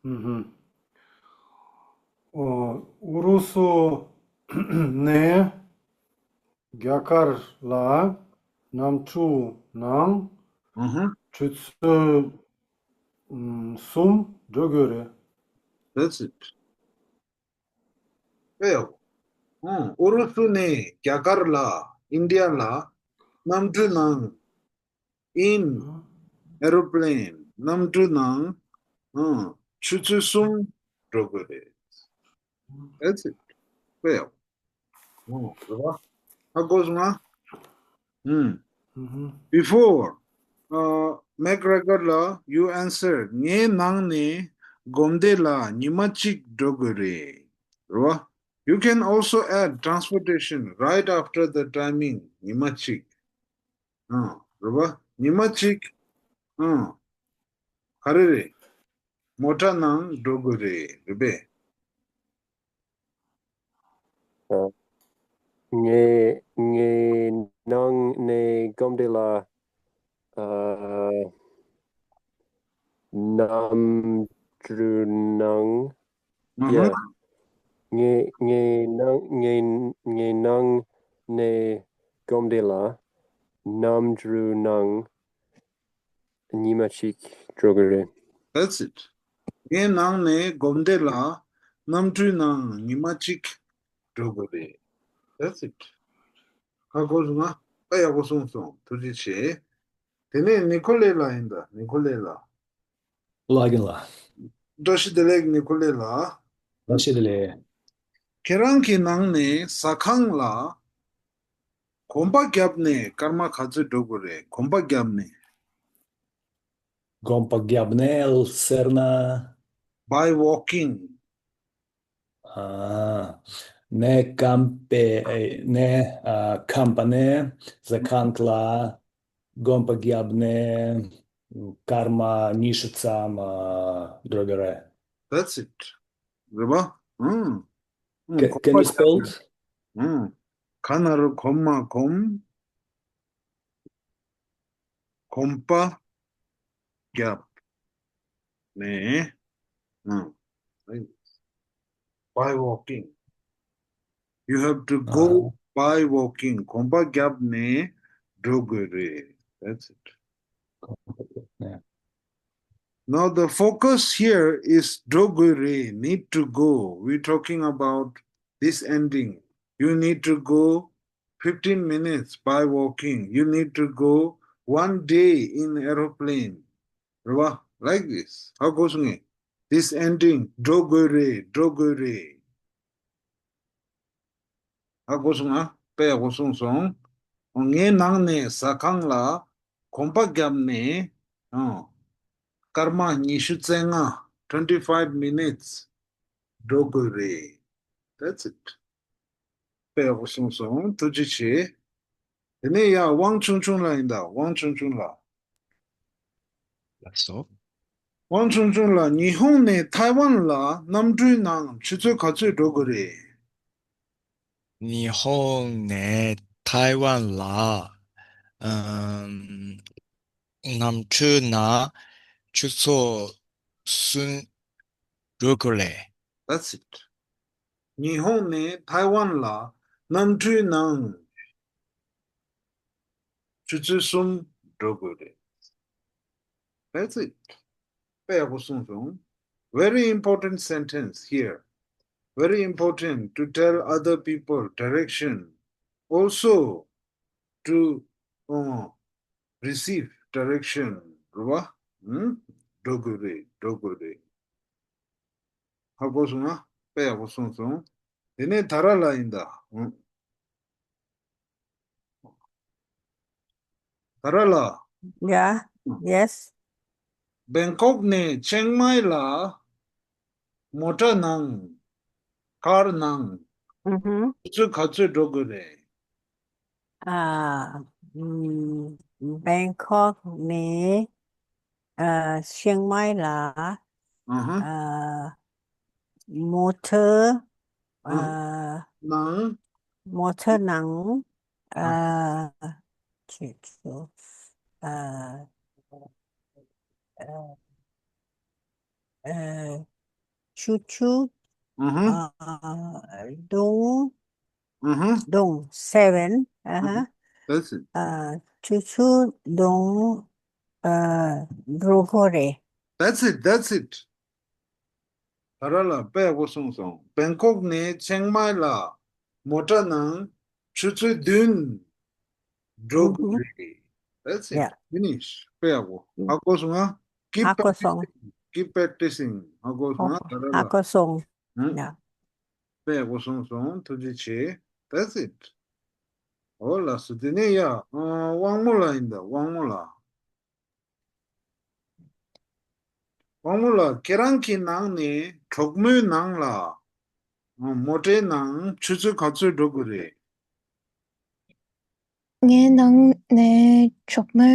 ཧུམ་ཧུམ། ཨོ། ཨུ་རུ་སུ་ནས་རྒྱ་གར་ལ་གནམ་གྲུ་ནང་ ཨ་ཧ། ཆུ་ཚོད་ཨམ་གསུམ་འགྲོ་དགོས་རེད། That's it. དཔེ་ཡག་པོ། ཨང་། ཨུ་རུ་སུ་ནས་རྒྱ་གར་ལ། ཨིན་ཌི་ཡ་ལ་གནམ་གྲུའི་ནང་། in aeroplane གནམ་གྲུའི་ནང་། ཨང་། ཆུ་ཚོད་གསུམ་འགྲོ་དགོས་རེད། That's it. དཔེ་ཡག་པོ། ཨང་། རེད་པ། ཧ་གོ་སོང་ང་། ཨུམ། ཨུ་ཧུམ། Before, uh, McGregor ལ། You answered. ངའི་ནང་ནས་སྒོམ་སྡེ་ལ་ཉི་མ་གཅིག་འགྲོ་དགོས་རེད། རེད་པ། You can also add transportation right after the timing. ཉི་མ་གཅིག་ཨང་། རེད་པ། ཉི་མ་གཅིག་ཨང་། ག་རེ་རེད། མོ་ཊ་ནང་འགྲོ་དགོས་རེད། རེད་པས། ངའི་ངའི་ནང་ནས་སྒོམ་སྡེ་ལ། ཨ། གནམ་གྲུའི་ནང་། ཨ་ཧ། Yeah. ངའི་ངའི་ནང་ངའི་ངའི་ནང་ནས་སྒོམ་སྡེ་ལ་གནམ་གྲུའི་ནང་ཉི་མ་གཅིག་འགྲོ་གི་རེད། That's it. ངའི་ནང་ནས་སྒོམ་སྡེ་ལ་གནམ་གྲུའི་ནང་ཉི་མ་གཅིག་འགྲོ་དགོས་རེད། That's it. ཧ་གོ་སོང་ང་། ད་ཡག་པོ་གསུངས་སོང་། ཐུགས་རྗེ་ཆེ། དེ་ནས་ནི་ཁོ་ལེ་ལགས་ཡིན་ད། ནི་ཁོ་ལེ་ལགས། ལགས་ཡིན་ལགས། བཀྲ་ཤིས་བདེ་ལེགས། ནི་ཁོ་ལེ་ལགས། བཀྲ་ཤིས་བདེ་ལེགས། ཁྱེད་རང་གི་ནང་ནས་ཟ་ཁང་ལ་གོམ་པ་བརྒྱབ་ནས་སྐར་མ་ག་ཚོད་འགྲོ་དགོས་རེད། གོམ་པ་བརྒྱབ་ནས། གོམ་པ་བརྒྱབ་ནས་ཟེར་ན། By walking. ཨ། ནས་ཁམས་པའི་ནས་ཨ་ཁམས་པ་ནས་ཟ་ཁང་ལ་གོམ་པ་བརྒྱབ་ནས་སྐར་མ་ཉི་ཤུ་ཙམ་ཨ་འགྲོ་གི་རེད། That's it. རེད་པ། ཨང་། ཨང་། Can, can you spell it? ཨང་། ཁ་ན་རོ་གོ་མ་གོམ། གོམ་པ་བརྒྱབ་ནས། ཨང་། By walking. You have to go ཨ། By walking. གོམ་པ་བརྒྱབ་ནས་འགྲོ་དགོས་རེད། That's it. Yeah. Now the focus here is འགྲོ་དགོས་རེད། Need to go. We're talking about this ending. You need to go fifteen minutes by walking. You need to go one day in aeroplane. རེད་པ། Like this. ཧ་གོ་སོང་ངས། This ending. འགྲོ་དགོས་རེད། འགྲོ་དགོས་རེད། ཧ་གོ་སོང་ང་། དཔེ་ཡག་པོ་གསུངས་སོང་། ངའི་ནང་ནས་ཟ་ཁང་ལ་གོམ་པ་བརྒྱབ་ནས། ཨང་། སྐར་མ་ཉི་ཤུ་རྩ་ལྔ། twenty-five minutes. འགྲོ་དགོས་རེད། That's it. དཔེ་ཡག་པོ་གསུངས་སོང་། ཐུགས་རྗེ་ཆེ། དེ་ནས་ཡ་ཝང་ཆུང་ཆུང་ལགས་ཡིན་ད། ཝང་ཆུང་ཆུང་ལགས། ལགས་སོ། ཝང་ཆུང་ཆུང་ལགས། ཉི་ཧོང་ནས་ཐའེ་ཝན་ལ་གནམ་གྲུའི་ནང་ཆུ་ཚོད་ག་ཚོད་འགྲོ་དགོས་རེད། ཉི་ཧོང་ནས་ཐའེ་ཝན་ལ་ཨམ། གནམ་གྲུའི་ནང་ཆུ་ཚོད་གསུམ་འགྲོ་དགོས་རེད། That's it. ཉི་ཧོང་ནས་ཐའེ་ཝན་ལ་གནམ་གྲུའི་ནང་ཆུ་ཚོད་གསུམ་འགྲོ་དགོས་རེད། That's it. དཔེ་ཡག་པོ་གསུངས་སོང་། Very important sentence here. Very important to tell other people direction. Also to, uh, receive direction. རེད་པ། ཨང་། འགྲོ་དགོས་རེད། འགྲོ་དགོས་རེད། ཧ་གོ་སོང་ང་། དཔེ་ཡག་པོ་གསུངས་སོང་། དེ་ནས་ད་ར་ལགས་ཡིན་ད། ཨང་། ད་ར་ལགས། Yeah. Yes. བེང་ཀོག་ནས་ཅེང་མའི་ལ་མོ་ཊ་ནང་། ཀར་ནང་། ཨུ་ཧུམ། ཆུ་ཚོད་ག་ཚོད་འགྲོ་དགོས་རེད། ཨ། ཨམ། བེང་ཀོག་ནས་ཨ་ཅེང་མའི་ལ། ཨ་ཧ། ཨ། མོ་ཊ། ཨ། ཨ། ནང་། མོ་ཊ་ནང་། ཨ། ཨ། ཆུ་ཚོད། ཨ། ཨ། ཨ། ཆུ་ཚོད། ཨ་ཧ། ཨ། བདུན། ཨ་ཧ། བདུན། seven། ཨ་ཧ། ཨ་ཧ། That's it. ཨ། ཆུ་ཚོད་བདུན། འགྲོ་གི་རེད། That's it, that's it. ད་ར་ལ་དཔེ་ཡག་པོ་གསུངས་སོང་། བེང་ཀོག་ནས་ཆེང་མའི་ལ་མོ་ཊ་ནང་ཆུ་ཚོད་བདུན་འགྲོ་དགོས་རེད། That's it. Yeah. Finish. དཔེ་ཡག་པོ། ཧ་གོ་སོང་ང་། Keep ཧ་གོ་སོང་། practicing. Keep practicing. ཧ་གོ་སོང་ང་། ད་ར་ལ། ཧ་གོ་སོང་། ཧུམ། Yeah. དཔེ་ཡག་པོ་གསུངས་སོང་། ཐུགས་རྗེ་ཆེ། That's it. ཨོ་ལགས་སོ། དེ་ནས་ཡ། ཨ། དབང་མོ་ལགས་ཡིན་ད། དབང་མོ་ལགས། དབང་མོ་ལགས། ཁྱེད་རང་གི་ནང་ནས་གྲོགས་མོའི་ནང་ལ། ཨ། མོ་ཊའི་ནང་ཆུ་ཚོད་ག་ཚོད་འགྲོ་དགོས་རེད། ངའི་ནང་ནས་གྲོགས་མོའི་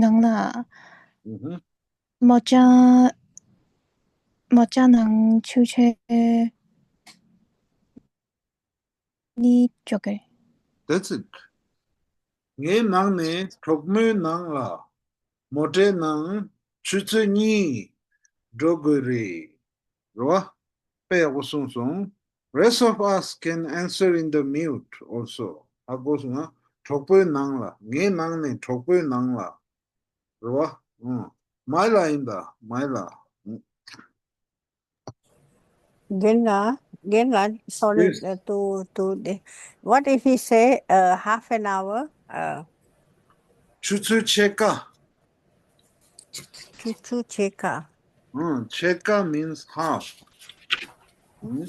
ནང་ལ། ཨུ་ཧུ། མོ་ཊ། མོ་ཊ་ནང་ཆུ་ཚོད་གཉིས་འགྲོ་གི་རེད། That's it. ངའི་ནང་ནས་གྲོགས་མོའི་ནང་ལ་མོ་ཊའི་ནང་ཆུ་ཚོད་གཉིས་འགྲོ་དགོས་རེད། རེད་བ། དཔེ་ཡག་པོ་གསུངས་སོང་། Rest of us can answer in the mute also. ཧ་གོ་སོང་ང་། གྲོགས་པོའི་ནང་ལ། ངའི་ནང་ནས་གྲོགས་པོའི་ནང་ལ། རེད་བ། ཨང་། མའི་ལ་ཡིན་ད། མའི་ལ། རྒན་ལགས། རྒན་ལགས། Sorry. Yes. Uh, to to the, what if he say uh, half an hour? Uh, ཆུ་ཚོད་ཕྱེད་ཀ། ཆུ་ཚོད་ཕྱེད་ཀ། ཨང་། ཕྱེད་ཀ་means half. ཨང་།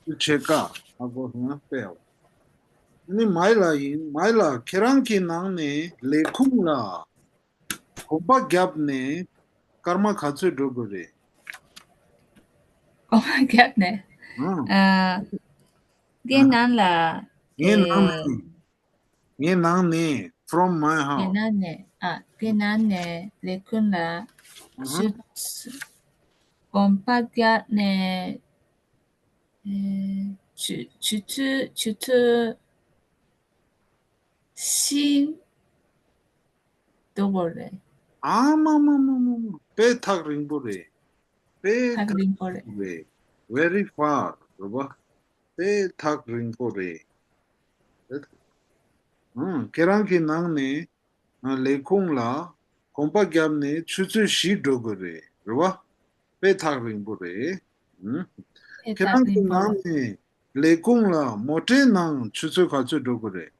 ཆུ་ཚོད་ཕྱེད་ཀ། ཧ་གོ་སོང་ང་། དཔེ་ཡག་པོ། ནི་མའི་ལ་ཡིན། མའི་ལ། ཁྱེད་རང་གི་ནང་ནས་ལས་ཁུངས་ལ་གོམ་པ་བརྒྱབ་ནས་སྐར་མ་ག་ཚོད་འགྲོ་དགོས་རེད། གོམ་པ་བརྒྱབ་ནས། ཨང་། ཨ། དེ་ནང་ལ། ངའི་ནང་ཨེ། ནས། ངའི་ནང་ནས། From my དེ་house. ནང་ནས། ཨ། དེ་ནང་ནས་ལས་ཁུངས་ལ། ཨ་ཧ། ཆུ། གོམ་པ་བརྒྱབ་ནས། ཨེ། ཆུ་ཆུ་ཚོད་ཆུ་ཚོད་བཞི་འགྲོ་དགོས་རེད། ཨ་མ་མ་མ་མ་མ། དཔེ་ཐག་རིང་པོ་རེད། དཔེ་ཐག་རིང་པོ་རེད། རེད། Very far. རེད་བ། དཔེ་ཐག་རིང་པོ་རེད། ཨང་། ཁྱེད་རང་གི་ནང་ནས། ཨ། ལས་ཁུངས་ལ་གོམ་པ་བརྒྱབ་ནས་ཆུ་ཚོད་བཞི་འགྲོ་དགོས་རེད། རེད་བ། དཔེ་ཐག་རིང་པོ་རེད། ཨང་། དཔེ་ཁྱེད་ཐག་རང་གི་རིང་པོ་ནང་ནས་ལས་ཁུངས་ལ་མོ་ཊའི་ནང་ཆུ་ཚོད་ག་ཚོད་འགྲོ་དགོས་རེད།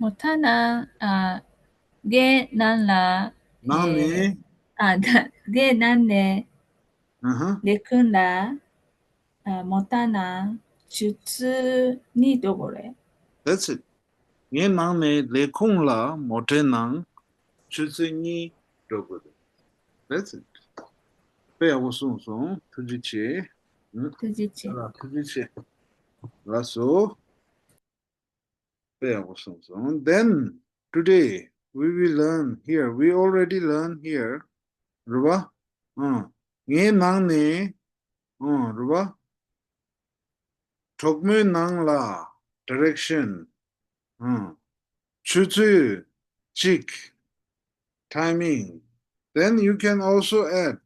མོ་ཊ་ནང་། ཨ། དེ་ནང་ལ། ནང་ནས། ཨ། ད་དེ་ནང་ནས་ཨ་ཧ། ལས་ཁུངས་ལ། ཨ། མོ་ཊ་ནང་ཆུ་ཚོད་གཉིས་འགྲོ་དགོས་རེད། That's it. ངའི་ནང་ནས་ལས་ཁུངས་ལ་མོ་ཊའི་ནང་ཆུ་ཚོད་གཉིས་འགྲོ་དགོས་རེད། That's it. དཔེ་ཡག་པོ་གསུངས་སོང་། ཐུགས་རྗེ་ཆེ། ཨང་། ཐུགས་རྗེ་ཆེ། ལ་ཐུགས་རྗེ་ཆེ། ལགས་སོ། དཔེ་ཡག་པོ་གསུངས་སོང་། Then today we will learn here. We already learn here. རེད་བ། ཨང་། ངའི་ནང་ནས། ཨང་། རེད་བ། གྲོགས་མོའི་ནང་ལ་direction. ཨང་། ཆུ་ཚོད་གཅིག timing. Then you can also add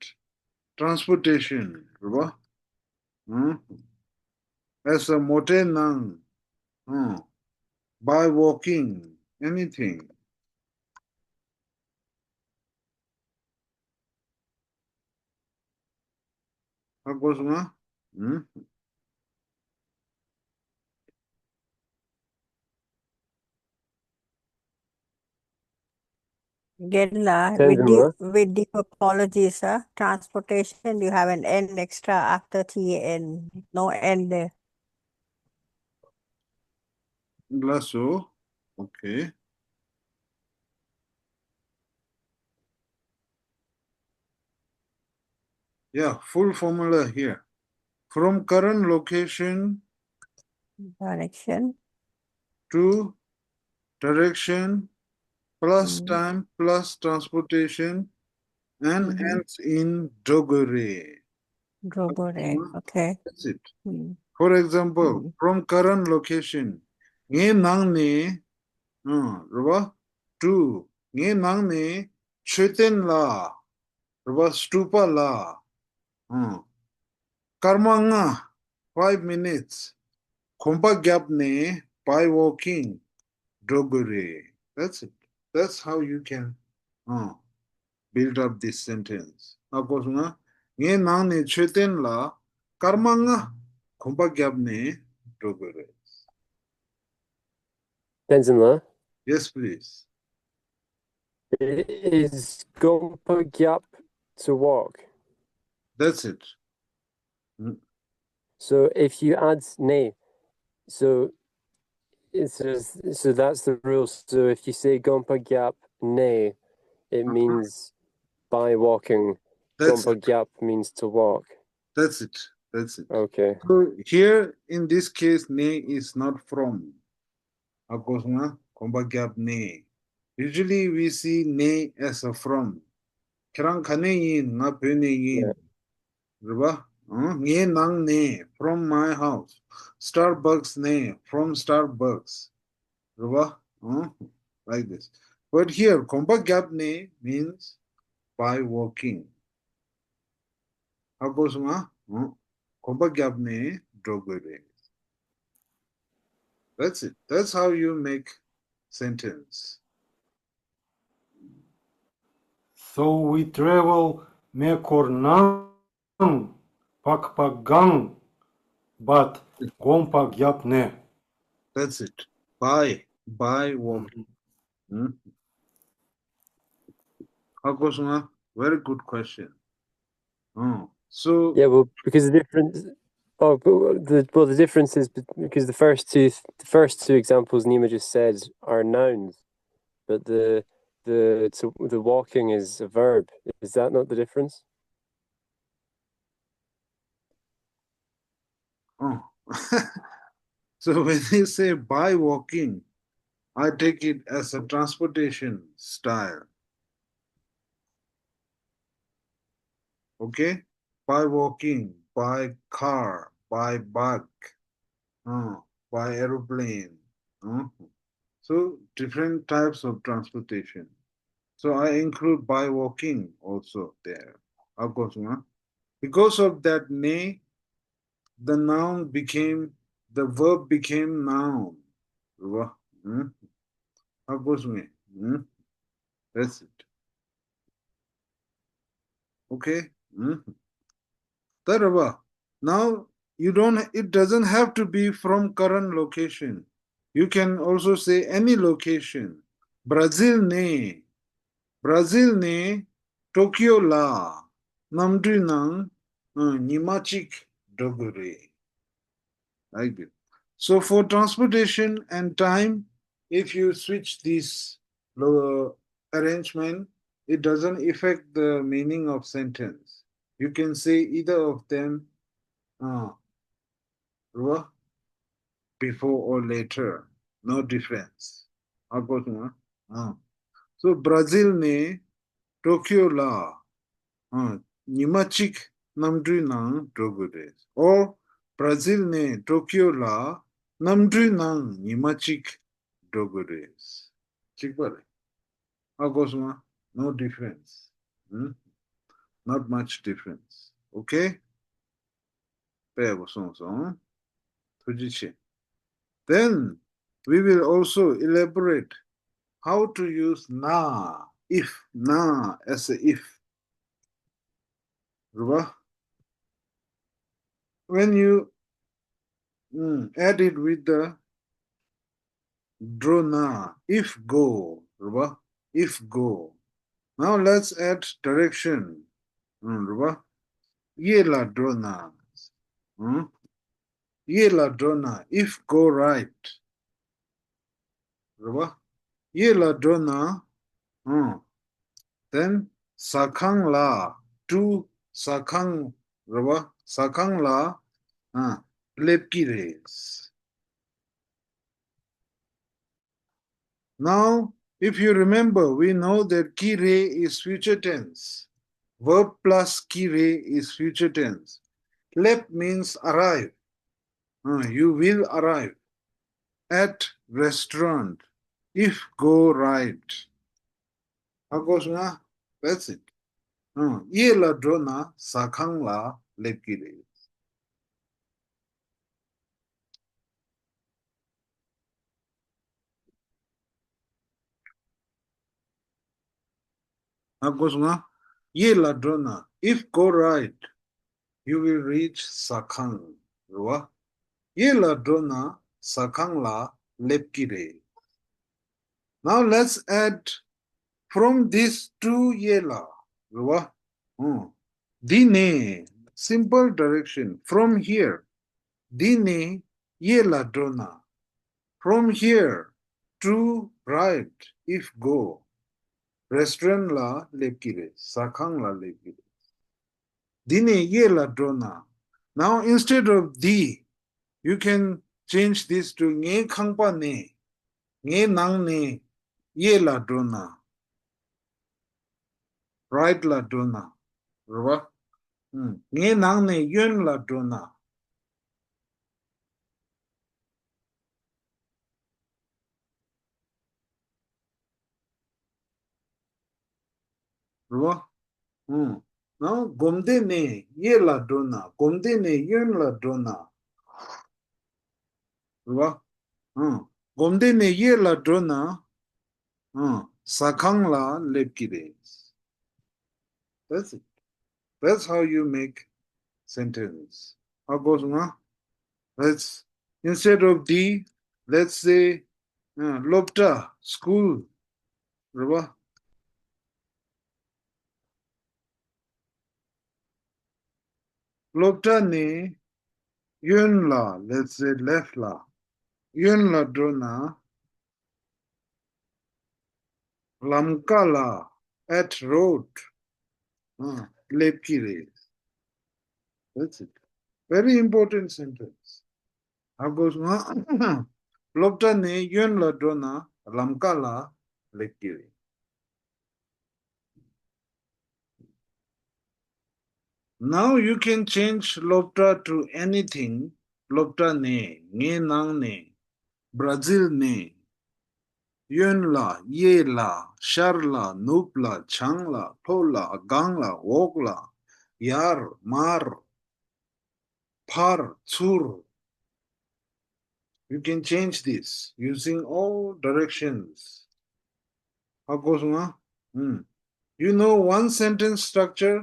transportation. རེད་བ། ཨང་། As a མོ་ཊའི་ནང་། ཨང་། By walking, anything. ཧ་གོ་སོང་ང་། ཨང་། རྒན་ལགས། With deep, with deep apologies, sir. Transportation, you have an N extra after T A N. No N there. ལགས་སོ། Okay. Yeah, full formula here. From current location Direction. to direction plus time plus transportation and ends in འགྲོ་དགོས་རེད། འགྲོ་དགོས་རེད། Okay. That's it. ཨང་། For example, from current location. ངའི་ནང་ནས། ཨང་། རེད་བ། To. ངའི་ནང་ནས་མཆོད་རྟེན་ལ། རེད་བ། སྟུ་པ་ལ། ཨང་། སྐར་མ་ལྔ། Five minutes. གོམ་པ་བརྒྱབ་ནས་by walking འགྲོ་དགོས་རེད། That's it. That's how you can ཨ། Build up this sentence. ཨ་གོ་སོང་ང་། ངའི་ནང་ནས་མཆོད་རྟེན་ལ་སྐར་མ་ལྔ་གོམ་པ་བརྒྱབ་ནས་འགྲོ་དགོས་རེད། Tenzin, Yes, please. Is Gompa Gyap to walk? That's it. So if you add ne, so it's just, so that's the rule. So if you say Gompa Gyap ne, it means by walking. That's Gompa it. Gyap means to walk. That's it. That's it. Okay. So here in this case, ne is not from. ཨ་གོ་སོང་ང་། གོམ་པ་བརྒྱབ་ནས། Usually we see ne as a from. ཁྱེད་རང་ག་ནས་ཡིན། ང་བོད་ནས་ཡིན། རེད་བ། ཨང་། ངའི་ནང་ནས། From my house. Starbucks ནས། From Starbucks. རེད་བ། ཨང་། Like this. But here གོམ་པ་བརྒྱབ་ནས་means by walking. ཧ་གོ་སོང་ང་། ཨང་། གོམ་པ་བརྒྱབ་ནས་འགྲོ་དགོས་རེད། That's it. That's how you make sentence. So we travel མེ་འཁོར་ནང་པགས་པ་གང་བད་གོམ་པ་བརྒྱབ་ནས། That's it. By, by walking. Hmm? ཧ་གོ་སོང་ང་། Very good question. Oh, so Yeah, well, because the difference. Oh, but the, well, the difference is be- because the first two, the first two examples Nima just said are nouns, but the the to, the walking is a verb. Is that not the difference? Oh. So when you say by walking, I take it as a transportation style. Okay? By walking, by car, by bike, uh, by aeroplane. Uh. So different types of transportation. So I include by walking also there. Of course, uh. Because of that ne, the noun became, the verb became noun. Wa-, hmm? Of course, me. Hmm? That's it. Okay? Hmm? Tarava. Now, you don't, it doesn't have to be from current location. You can also say any location. Brazil ne. Brazil ne. Tokyo la. Namdui nang. Uh, nima chik dogure. Like this. So for transportation and time, if you switch this lo- arrangement, it doesn't affect the meaning of sentence. You can say either of them uh, ro- before or later. No difference. ཧ་གོ་སོང་ང་། Uh. So Brazil ne Tokyo la uh, nima chik namdui nang dogure. Or Brazil ne Tokyo la namdui nang nima chik dogure. Chik pare. ཧ་གོ་སོང་ང་། No difference. Hmm? Not much difference. Okay? དཔེ་ཡག་པོ་གསུངས་སོང་། ཐུགས་རྗེ་ཆེ། Then we will also elaborate how to use na, if, na as a if. རེད་བ། When you mm, add it with the འགྲོ་ན། If go, རེད་བ། If go. Now let's add direction. ཨང་། རེད་བ། གཡས་ལ་འགྲོ་ན། ཨང་། གཡས་ལ་འགྲོ་ན། If go right. རེད་བ། གཡས་ལ་འགྲོ་ན། ཨང་། Then ཟ་ཁང་ལ། to ཟ་ཁང་། རེད་བ། ཟ་ཁང་ལ། ཨང་། སླེབས་ཀྱི་རེད། Now, if you remember, we know that ki re is future tense. Verb plus ki re is future tense. Lep means arrive. Uh, you will arrive at restaurant if go right. ཧ་གོ་སོང་ང་། That's it. ཨང་། གཡས་ལ་འགྲོ་ན་ཟ་ཁང་ལ་སླེབས་ཀྱི་རེད། ཨ་གོ་སོང་ང་། གཡས་ལ་འགྲོ་ན། If go right, you will reach ཟ་ཁང་། རེད་བ། གཡས་ལ་འགྲོ་ན་ཟ་ཁང་ལ་སླེབས་ཀྱི་རེད། Now let's add from this to གཡས་ལ། རེད་བ། ཨང་། འདི་ནས། simple direction from here. འདི་ནས་གཡས་ལ་འགྲོ་ན། From here to right, if go, restaurant ལ་སླེབས་ཀྱི་རེད། ཟ་ཁང་ལ་སླེབས་ཀྱི་རེད། འདི་ནས་གཡས་ལ་འགྲོ་ན། Now instead of འདི, you can change this to ངའི་ཁང་པ་ནས། ངའི་ནང་ནས་གཡས་ལ་འགྲོ་ན། right ལ་འགྲོ་ན། རེད་བ། ཨུམ། ངའི་ནང་ནས་གཡོན་ལ་འགྲོ་ན། རེད་བ། ཨུམ། ནའང་སྒོམ་སྡེ་ནས་གཡས་ལ་འགྲོ་ན། སྒོམ་སྡེ་ནས་གཡོན་ལ་འགྲོ་ན། རེད་བ། ཨུམ། སྒོམ་སྡེ་ནས་གཡས་ལ་འགྲོ་ན། ཨུམ། ཟ་ཁང་ལ་སླེབས་ཀྱི་རེད། That's it. That's how you make sentence. ཧ་གོ་སོང་ང་། Let's, instead of འདི, let's say, ཨ། སློབ་གྲྭ། school. རེད་བ། སློབ་གྲྭ་ནས་གཡོན་ལ། let's say left ལ། གཡོན་ལ་འགྲོ་ན། ལམ་ཀ་ལ། at road. ཨ། སླེབས་ཀྱི་རེད། That's it. Very important sentence. ཧ་གོ་སོང་ང་། སློབ་གྲྭ་ནས་གཡོན་ལ་འགྲོ་ན་ལམ་ཀ་ལ་སླེབས་ཀྱི་རེད། Now you can change སློབ་གྲྭ to anything. སློབ་གྲྭ་ནས། ངའི་ནང་ནས། བར་ཛིལ་ནས། གཡོན་ལ། གཡས་ལ། ཤར་ལ། ནུབ་ལ། བྱང་ལ། ལྷོ་ལ། སྒང་ལ། འོག་ལ། ཡར། མར། ཕར། ཚུར། You can change this using all directions. ཧ་གོ་སོང་ང་། ཨུམ། You know one sentence structure?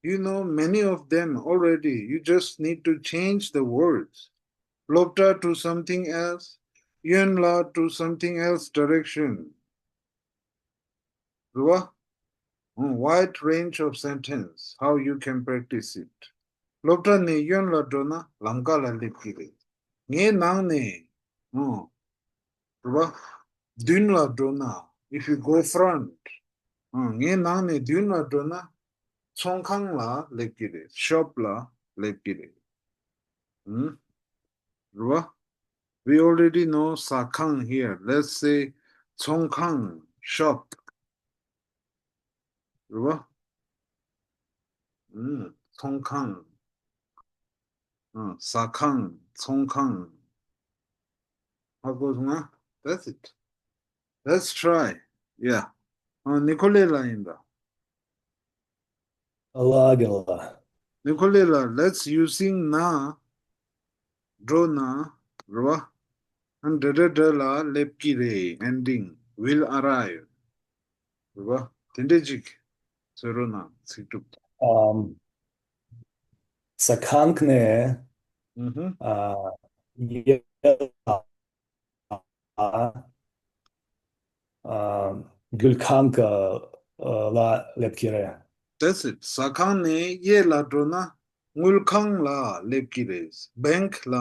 You know many of them already. You just need to change the words. སློབ་གྲྭ to something else. གཡོན་ལ་to something else direction. རེད་བ། ཨུམ། wide range of sentence, how you can practice it. སློབ་གྲྭ་ནས་གཡོན་ལ་འགྲོ་ན་ལམ་ཀ་ལ་སླེབས་ཀྱི་རེད། ངའི་ནང་ནས། ཨུམ། རེད་བ། མདུན་ལ་འགྲོ་ན། if you go front. ཨུམ། ངའི་ནང་ནས་མདུན་ལ་འགྲོ་ན་ཚོང་ཁང་ལ་སླེབས་ཀྱི་རེད། shop ལ་སླེབས་ཀྱི་རེད། ཨུམ། རེད་བ། We already know ཟ་ཁང་here. Let's say ཚོང་ཁང་། shop. རེད་བ། ཨུམ། ཚོང་ཁང་། ཨུམ། ཟ་ཁང་། ཚོང་ཁང་། ཧ་གོ་སོང་ང་། That's it. Let's try. Yeah. ཨ། ནི་ཁོ་ལེ་ལ་ཡིན་ད། ཨ་ལ་གི་ལ། ནི་ཁོ་ལེ་ལ། let's using ན། འགྲོ་ན། རེད་བ། ཨ། འདྲ་འདྲ་འདྲ་ལ་སླེབས་ཀྱི་རེད། ending will arrive. རེད་བ། དེ་འདྲ་ཅིག་བཟོ་རོགས་གནང་། ཚིག་གྲུབ། ཨམ། ཟ་ཁང་ནས། ཨུ་ཧུ། ཨ། ཡ། ཨ། ཨ། འགུལ་ཁང་གི། ཨ། ལ་སླེབས་ཀྱི་རེད། That's it. ཟ་ཁང་ནས་གཡས་ལ་འགྲོ་ན་དངུལ་ཁང་ལ་སླེབས་ཀྱི་རེད། bank ལ་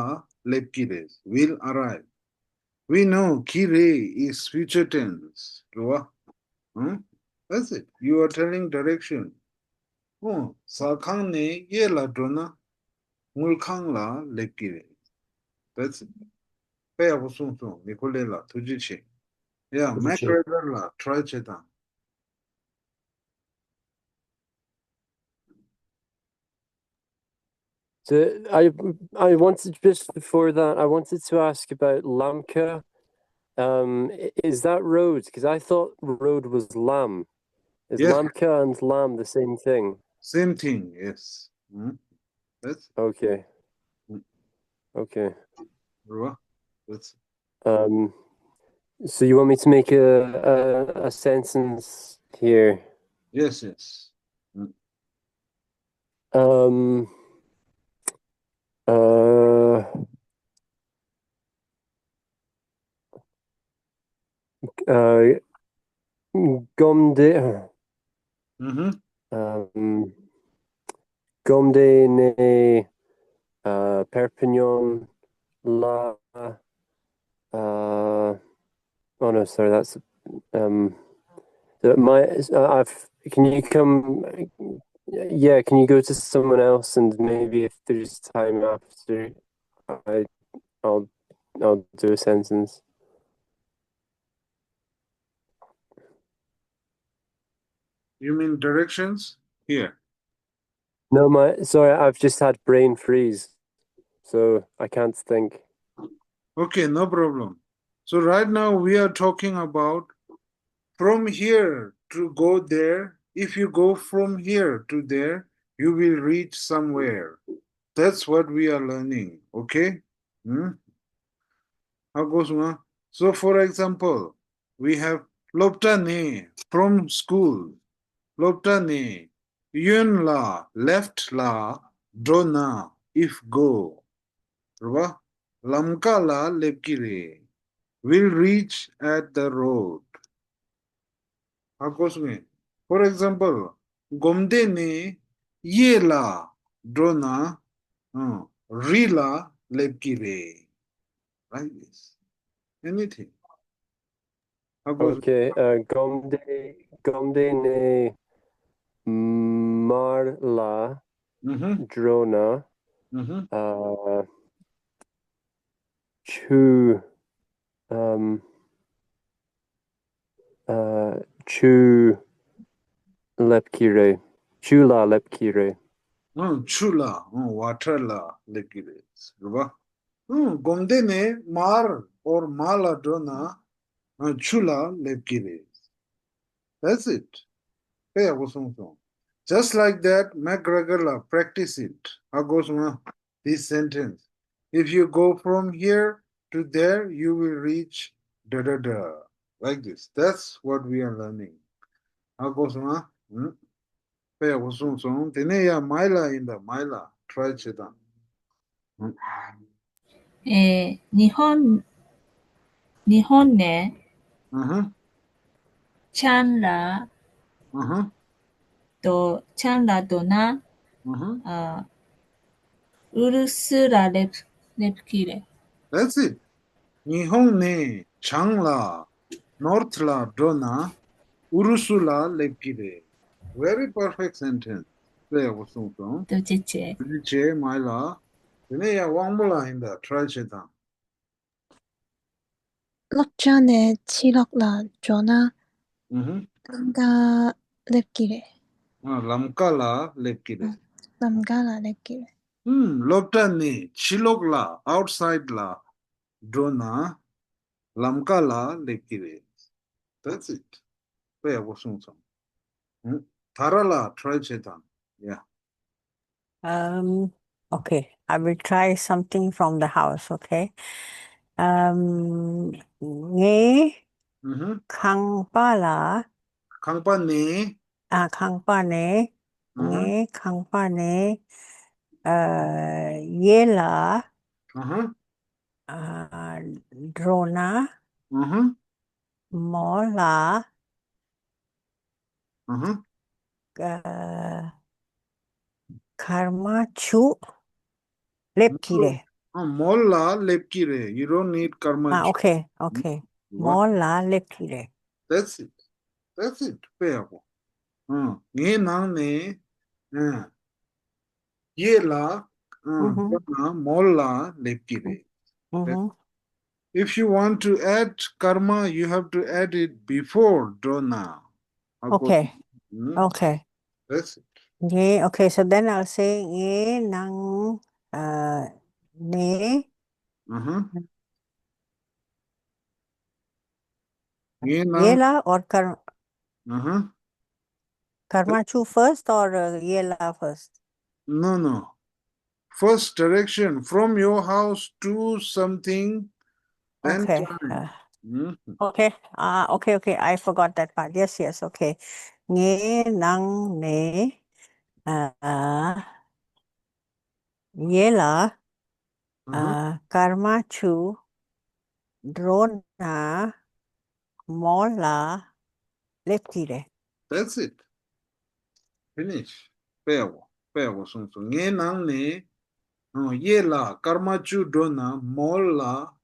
སླེབས་ཀྱི་རེད། will arrive. We know ཀྱི་རེད is future tense. རེད་བ། ཨང་། That's it. You are telling direction. ཨོ། ཟ་ཁང་ནས་གཡས་ལ་འགྲོ་ན་དངུལ་ཁང་ལ་སླེབས་ཀྱི་རེད། That's it. དཔེ་ཡག་པོ་གསུངས་སོང་། ནི་ཁོ་ལེ་ལགས་ཐུགས་རྗེ་ཆེ། Yeah, ཐུགས་རྗེ་Mac ཆེ། Writer ལ་try བྱེད་དང་། So I, I wanted, just before that, I wanted to ask about Lamka. Um, i- is that road? Because I thought road was lam. Is Yes. Lamka and lam the same thing? Same thing, yes. Mm. That's Okay. Mm. Okay. Rua. That's Um, so you want me to make a, a, a sentence here? Yes, yes. Mm. Um, uh, uh, Gomde, Mm-hmm. um, Gomde ne, uh, Perpignan la, uh, oh no, sorry, that's, um, the, my, uh, I've, can you come, yeah, can you go to someone else and maybe if there's time after, I, I'll, I'll do a sentence. You mean directions? Here. No, my, sorry, I've just had brain freeze, so I can't think. Okay, no problem. So right now we are talking about from here to go there. If you go from here to there, you will reach somewhere. That's what we are learning, okay? Hmm? How goes one? So for example, we have སློབ་གྲྭ་ནས, from school. སློབ་གྲྭ་ནས་གཡོན་ལ་left ལ་འགྲོ་ན་if go རེད་བ། ལམ་ཀ་ལ་སླེབས་ཀྱི་རེད། Will reach at the road. ཧ་གོ་སོང་ངས། For example, སྒོམ་སྡེ་ནས་གཡས་ལ་འགྲོ་ན་ཨ་རི་ལ་སླེབས་ཀྱི་རེད། Like this. Anything. ཧ་གོ་སོང་། Okay, uh, Gomde, Gomde ne Marla ཨུ་ཧུམ། Drona, ཨུ་ཧུམ། uh, Chu, um, uh, Chu Lepkire, Chu la Lepkire. ཨང་ཆུ་ལ་ཨང་water ལ་སླེབས་ཀྱི་རེད་རེད་བ། ཨང་སྒོམ་སྡེ་ནས་མར་or་མ་ལ་འགྲོ་ན་ཨང་ཆུ་ལ་སླེབས་ཀྱི་རེད། That's it. དཔེ་ཡག་པོ་གསུངས་སོང་། Just like that, McGregor ལ་practice it. ཧ་གོ་སོང་ང་། This sentence. If you go from here to there, you will reach da da da. Like this. That's what we are learning. ཧ་གོ་སོང་ང་། ཨང་། དཔེ་ཡག་པོ་གསུངས་སོང་། དེ་ནས་ཡ་མའི་ལ་ཡིན་ད་མའི་ལ་try བྱེད་དང་།えー日本、日本ནས་ཨ་ཧ། ཆང་ལ་ཨ་ཧ། འགྲོ་ཆང་ལ་འགྲོ་ན་ཨ་ཧ། ཨ་ཨུ་རུ་སུ་ལ་སླེབས་སླེབས་ཀྱི་རེད། That's it. ཉི་ཧོང་ནས་བྱང་ལ་north ལ་འགྲོ་ན་ཨུ་རུ་སུ་ལ་སླེབས་ཀྱི་རེད། Very perfect sentence. དཔེ་ཡག་པོ་གསུངས་སོང་། ཐུགས་རྗེ་ཆེ། ཐུགས་རྗེ་ཆེ་མའི་ལ། དེ་ནས་ཡང་དབང་མོ་ལ་ཡིན་ད་try བྱེད་དང་། སློབ་གྲྭ་ནས་ཕྱི་ལོགས་ལ་འགྲོ་ན་ཨུ་ཧུམ། ལམ་ཀ་སླེབས་ཀྱི་རེད། ཨ་ལམ་ཀ་ལ་སླེབས་ཀྱི་རེད། ལམ་ཀ་ལ་སླེབས་ཀྱི་རེད། ཨུམ། སློབ་གྲྭ་ནས་ཕྱི་ལོགས་ལ་outside ལ་འགྲོ་ན་ལམ་ཀ་ལ་སླེབས་ཀྱི་རེད། That's it. དཔེ་ཡག་པོ་གསུངས་སོང་། ཨུམ། ཐ་ར་ལ་try བྱེད་དང་། Yeah. Um, okay, I will try something from the house, okay? Um, ངས་ཨུ་ཧུམ། ཁང་པ་ལ་ཁང་པ་ནས། ཨ་ཁང་པ་ནས། ཨུ་ཧུམ། ངས་ཁང་པ་ནས་ཨ་གཡས་ལ་ཨུ་ཧུམ། ཨ་འགྲོ་ན་ཨུ་ཧུམ། མོ་ལ་ཨུ་ཧུམ། ཨ་ཀརྨ་ཆུ་སླེབས་ཀྱི་རེད། ཨ་མོ་ལ་སླེབས་ཀྱི་རེད། You don't need karma. ཨ་okay, okay. མོ་ལ་སླེབས་ཀྱི་རེད། That's it. That's it. དཔེ་ཡག་པོ། ཨང་། ངའི་ནང་ནས། ཨང་། གཡས་ལ། ཨང་། ཨུ་ཧུམ། འགྲོ་ན་མོ་ལ་སླེབས་ཀྱི་རེད། ཨུ་ཧུམ། If you want to add karma, you have to add it before འགྲོ་ན། ཧ་གོ། Okay. ཨང་། Okay. That's it. ངའི། okay, so then I'll say ངའི་ནང་ཨ་ནས། ཨུ་ཧུམ། ངའི་ནང་། གཡས་ལ་or ཀར། ཨུ་ཧུམ། ཀརྨ་ཆུ་first or uh, གཡས་ལ་first? No, no. First direction from your house to something and Okay. time. Uh, ཨུ་ཧུམ། okay. Uh, okay, okay. I forgot that part. Yes, yes. Okay. ངའི་ནང་ནས་ཨ་ཡེ་ལ་ཨ་ཧ། སྐར་མ་བཅུ་འགྲོ་ན་མོལ་ལ་སླེབས་ཀྱི་རེད། That's it. Finish. དཔེ་ཡག་པོ། དཔེ་ཡག་པོ་གསུངས་སོང་། ངའི་ནང་ནས་ཨང་། གཡས་ལ་སྐར་མ་བཅུ་འགྲོ་ན་མོལ་ལ་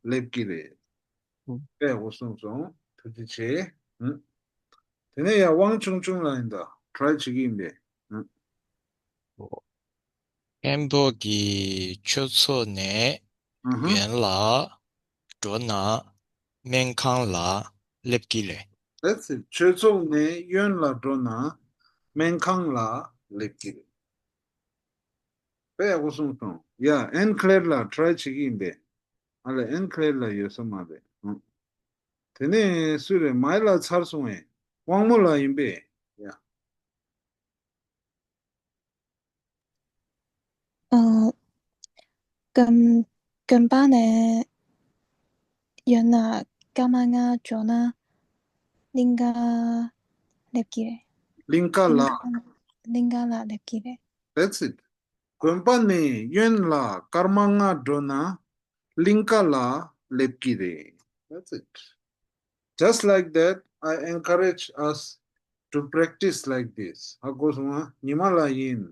སླེབས་ཀྱི་རེད། ཨང་། དཔེ་ཡག་པོ་གསུངས་སོང་། ཐུགས་རྗེ་ཆེ། ཨང་། དེ་ནས་ཡང་དབང་ཆུང་ཆུང་ལ་ཡིན་ད། ཊ་རའི་བྱེད་ཀྱི་ཡིན་པས། ཨང་། ཨོ། མཁན་པོ་གི་ཆོས་ཚོགས་ནས་ཨ་ཧ། གཡོན་ལ་འགྲོ་ན་སྨན་ཁང་ལ་སླེབས་ཀྱི་རེད། That's it. ཆོས་ཚོགས་ནས་གཡོན་ལ་འགྲོ་ན་སྨན་ཁང་ལ་སླེབས་ཀྱི་རེད། དཔེ་ཡག་པོ་གསུངས་སོང་། ཡ། ཨན་ཁ་ལེར་ལ་ཊ་རའི་བྱེད་ཀྱི་ཡིན་པས། ཨ་ལས། ཨན་ཁ་ལེར་ལ་ཡོད་ས་མ་རེད། ཨང་། དེ་ནས་སུ་རེད། མའི་ལ་ཚར་སོང་བས། དབང་མོ་ལ་ཡིན་པས། ཡ། ཨ། དགོན་དགོན་པ་ནས་ཡོད་ན་སྐར་མ་ལྔ་འགྲོ་ན་གླིང་ག་སླེབས་ཀྱི་རེད། གླིང་ག་ལ། གླིང་ག་གླིང་ག་ལ་སླེབས་ཀྱི་རེད། That's it. དགོན་པ་ནས་གཡོན་ལ་སྐར་མ་ལྔ་འགྲོ་ན་གླིང་ག་ལ་སླེབས་ཀྱི་རེད། That's it. Just like that, I encourage us to practice like this. ཧ་གོ་སོང་ང་། ཉི་མ་ལ་ཡིན།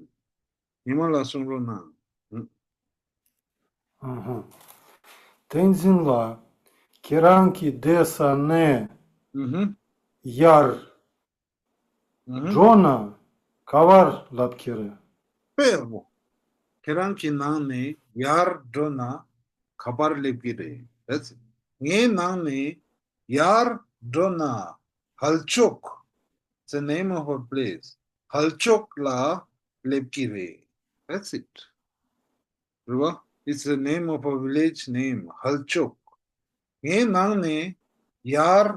ཉི་མ་ལ་གསུང་རོགས་གནང་། ཨ་ཧ། བསྟན་འཛིན་ལགས། ཁྱེད་རང་གི་བསྡད་ས་ནས་ཨུ་ཧུ། ཡར་ཨུ་ཧུ། འགྲོ་ན་ག་པར་སླེབས་ཀྱི་རེད། དཔེ་ཡག་པོ། ཁྱེད་རང་གི་ནང་ནས་ཡར་འགྲོ་ན་ག་པར་སླེབས་ཀྱི་རེད། That's it. ངའི་ནང་ནས་ཡར་འགྲོ་ན་ཧལ་ཅོག It's the name of a place. ཧལ་ཅོག་ལ་སླེབས་ཀྱི་རེད། That's it. རེད་བ། It's the name of a village name. ཧལ་ཅོག་ངའི་ནང་ནས་ཡར་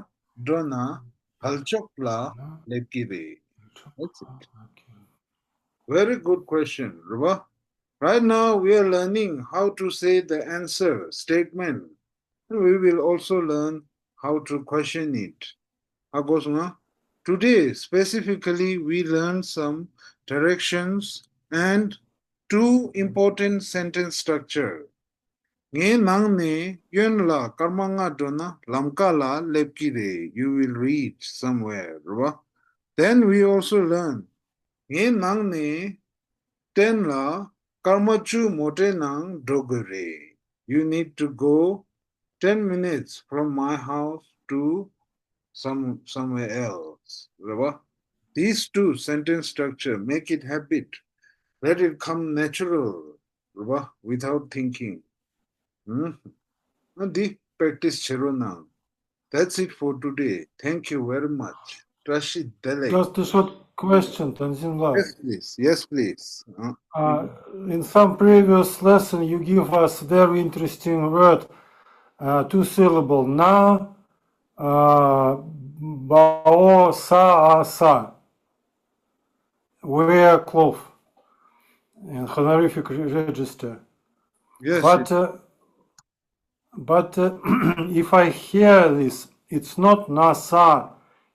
འགྲོ་ན་ཧལ་ཅོག་ལ་སླེབས་ཀྱི་རེད། That's it. Very good question. རེད་བ། Right now, we are learning how to say the answer statement. And we will also learn how to question it. ཧ་གོ་སོང་ང་། Today, specifically, we learn some directions and two important sentence structure. ངའི་ནང་ནས་གཡོན་ལ་སྐར་མ་ལྔ་འགྲོ་ན་ལམ་ཁ་ལ་སླེབས་ཀྱི་རེད། You will reach somewhere. རེད་བ། Then we also learn. ངའི་ནང་ནས་སྟེང་ལ་སྐར་མ་བཅུ་མོ་ཊའི་ནང་འགྲོ་དགོས་རེད། You need to go ten minutes from my house to some, somewhere else. རེད་བ། These two sentence structure, make it habit. Let it come natural. རེད་བ། Without thinking. ཨུམ། ཨ་འདི་པེག་ཊི་སི་བྱེད་རོགས་གནང་། That's it for today. Thank you very much. བཀྲ་ཤིས་བདེ་ལེགས། Just a short question, བསྟན་འཛིན་ལགས། Yes, please. Yes, please. Uh, Uh, in some previous lesson, you give us very interesting word, uh, two syllable, na, uh, bao sa, a, sa. Wear cloth in honorific re- register. Yes. But, uh, but uh, if I hear this, it's not nasa,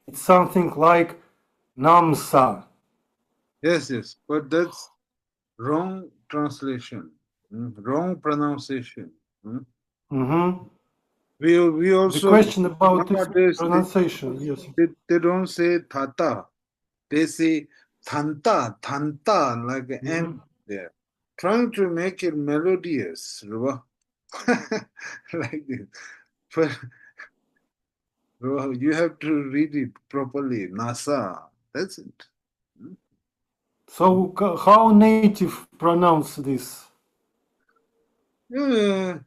it's something like namsa. Yes, yes, but that's wrong translation, mm, wrong pronunciation. Mm. Mm-hmm. We, we also, the question about this pronunciation, yes. They, they don't say tata. They say tanta, tanta, like an mm-hmm. There. Trying to make it melodious, རེད་བ། Like this. But རེད་བ། You have to read it properly. Nasa. That's it. So, how native pronounce this? Uh,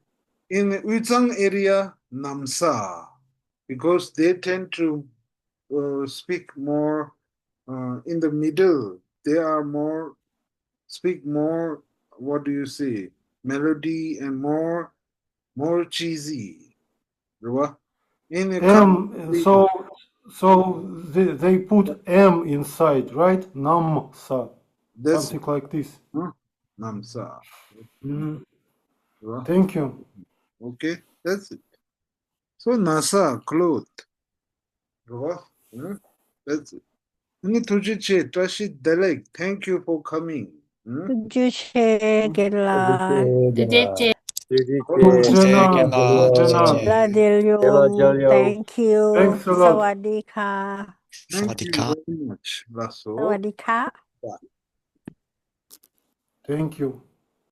in Uyzang area, Namsa, because they tend to uh, speak more uh, in the middle. They are more, speak more, what do you say, melody and more, more cheesy. Right? In the M, so, so they, they put M inside, right? Namsa. That's something like this. Huh? Namsa. Mm. Right? Thank you. Okay, that's it. So, nasa, cloth. Right? Huh? That's it. ཨ་ནི་ཐུགས་རྗེ་ཆེ། བཀྲ་ཤིས་བདེ་ལེགས། Thank you for coming. ཨུམ། ཐུགས་རྗེ་ཆེ་རྒན་ལགས། ཐུགས་རྗེ་ཆེ། ཐུགས་རྗེ་ཆེ། རྒན་ལགས། ཐུགས་རྗེ་ཆེ། ལ་དེ་ཡོང་། Thank you. Thanks a lot. สวัสดีค่ะ สวัสดีครับ Thank you very much. ལགས་སོ། สวัสดีค่ะ Thank you.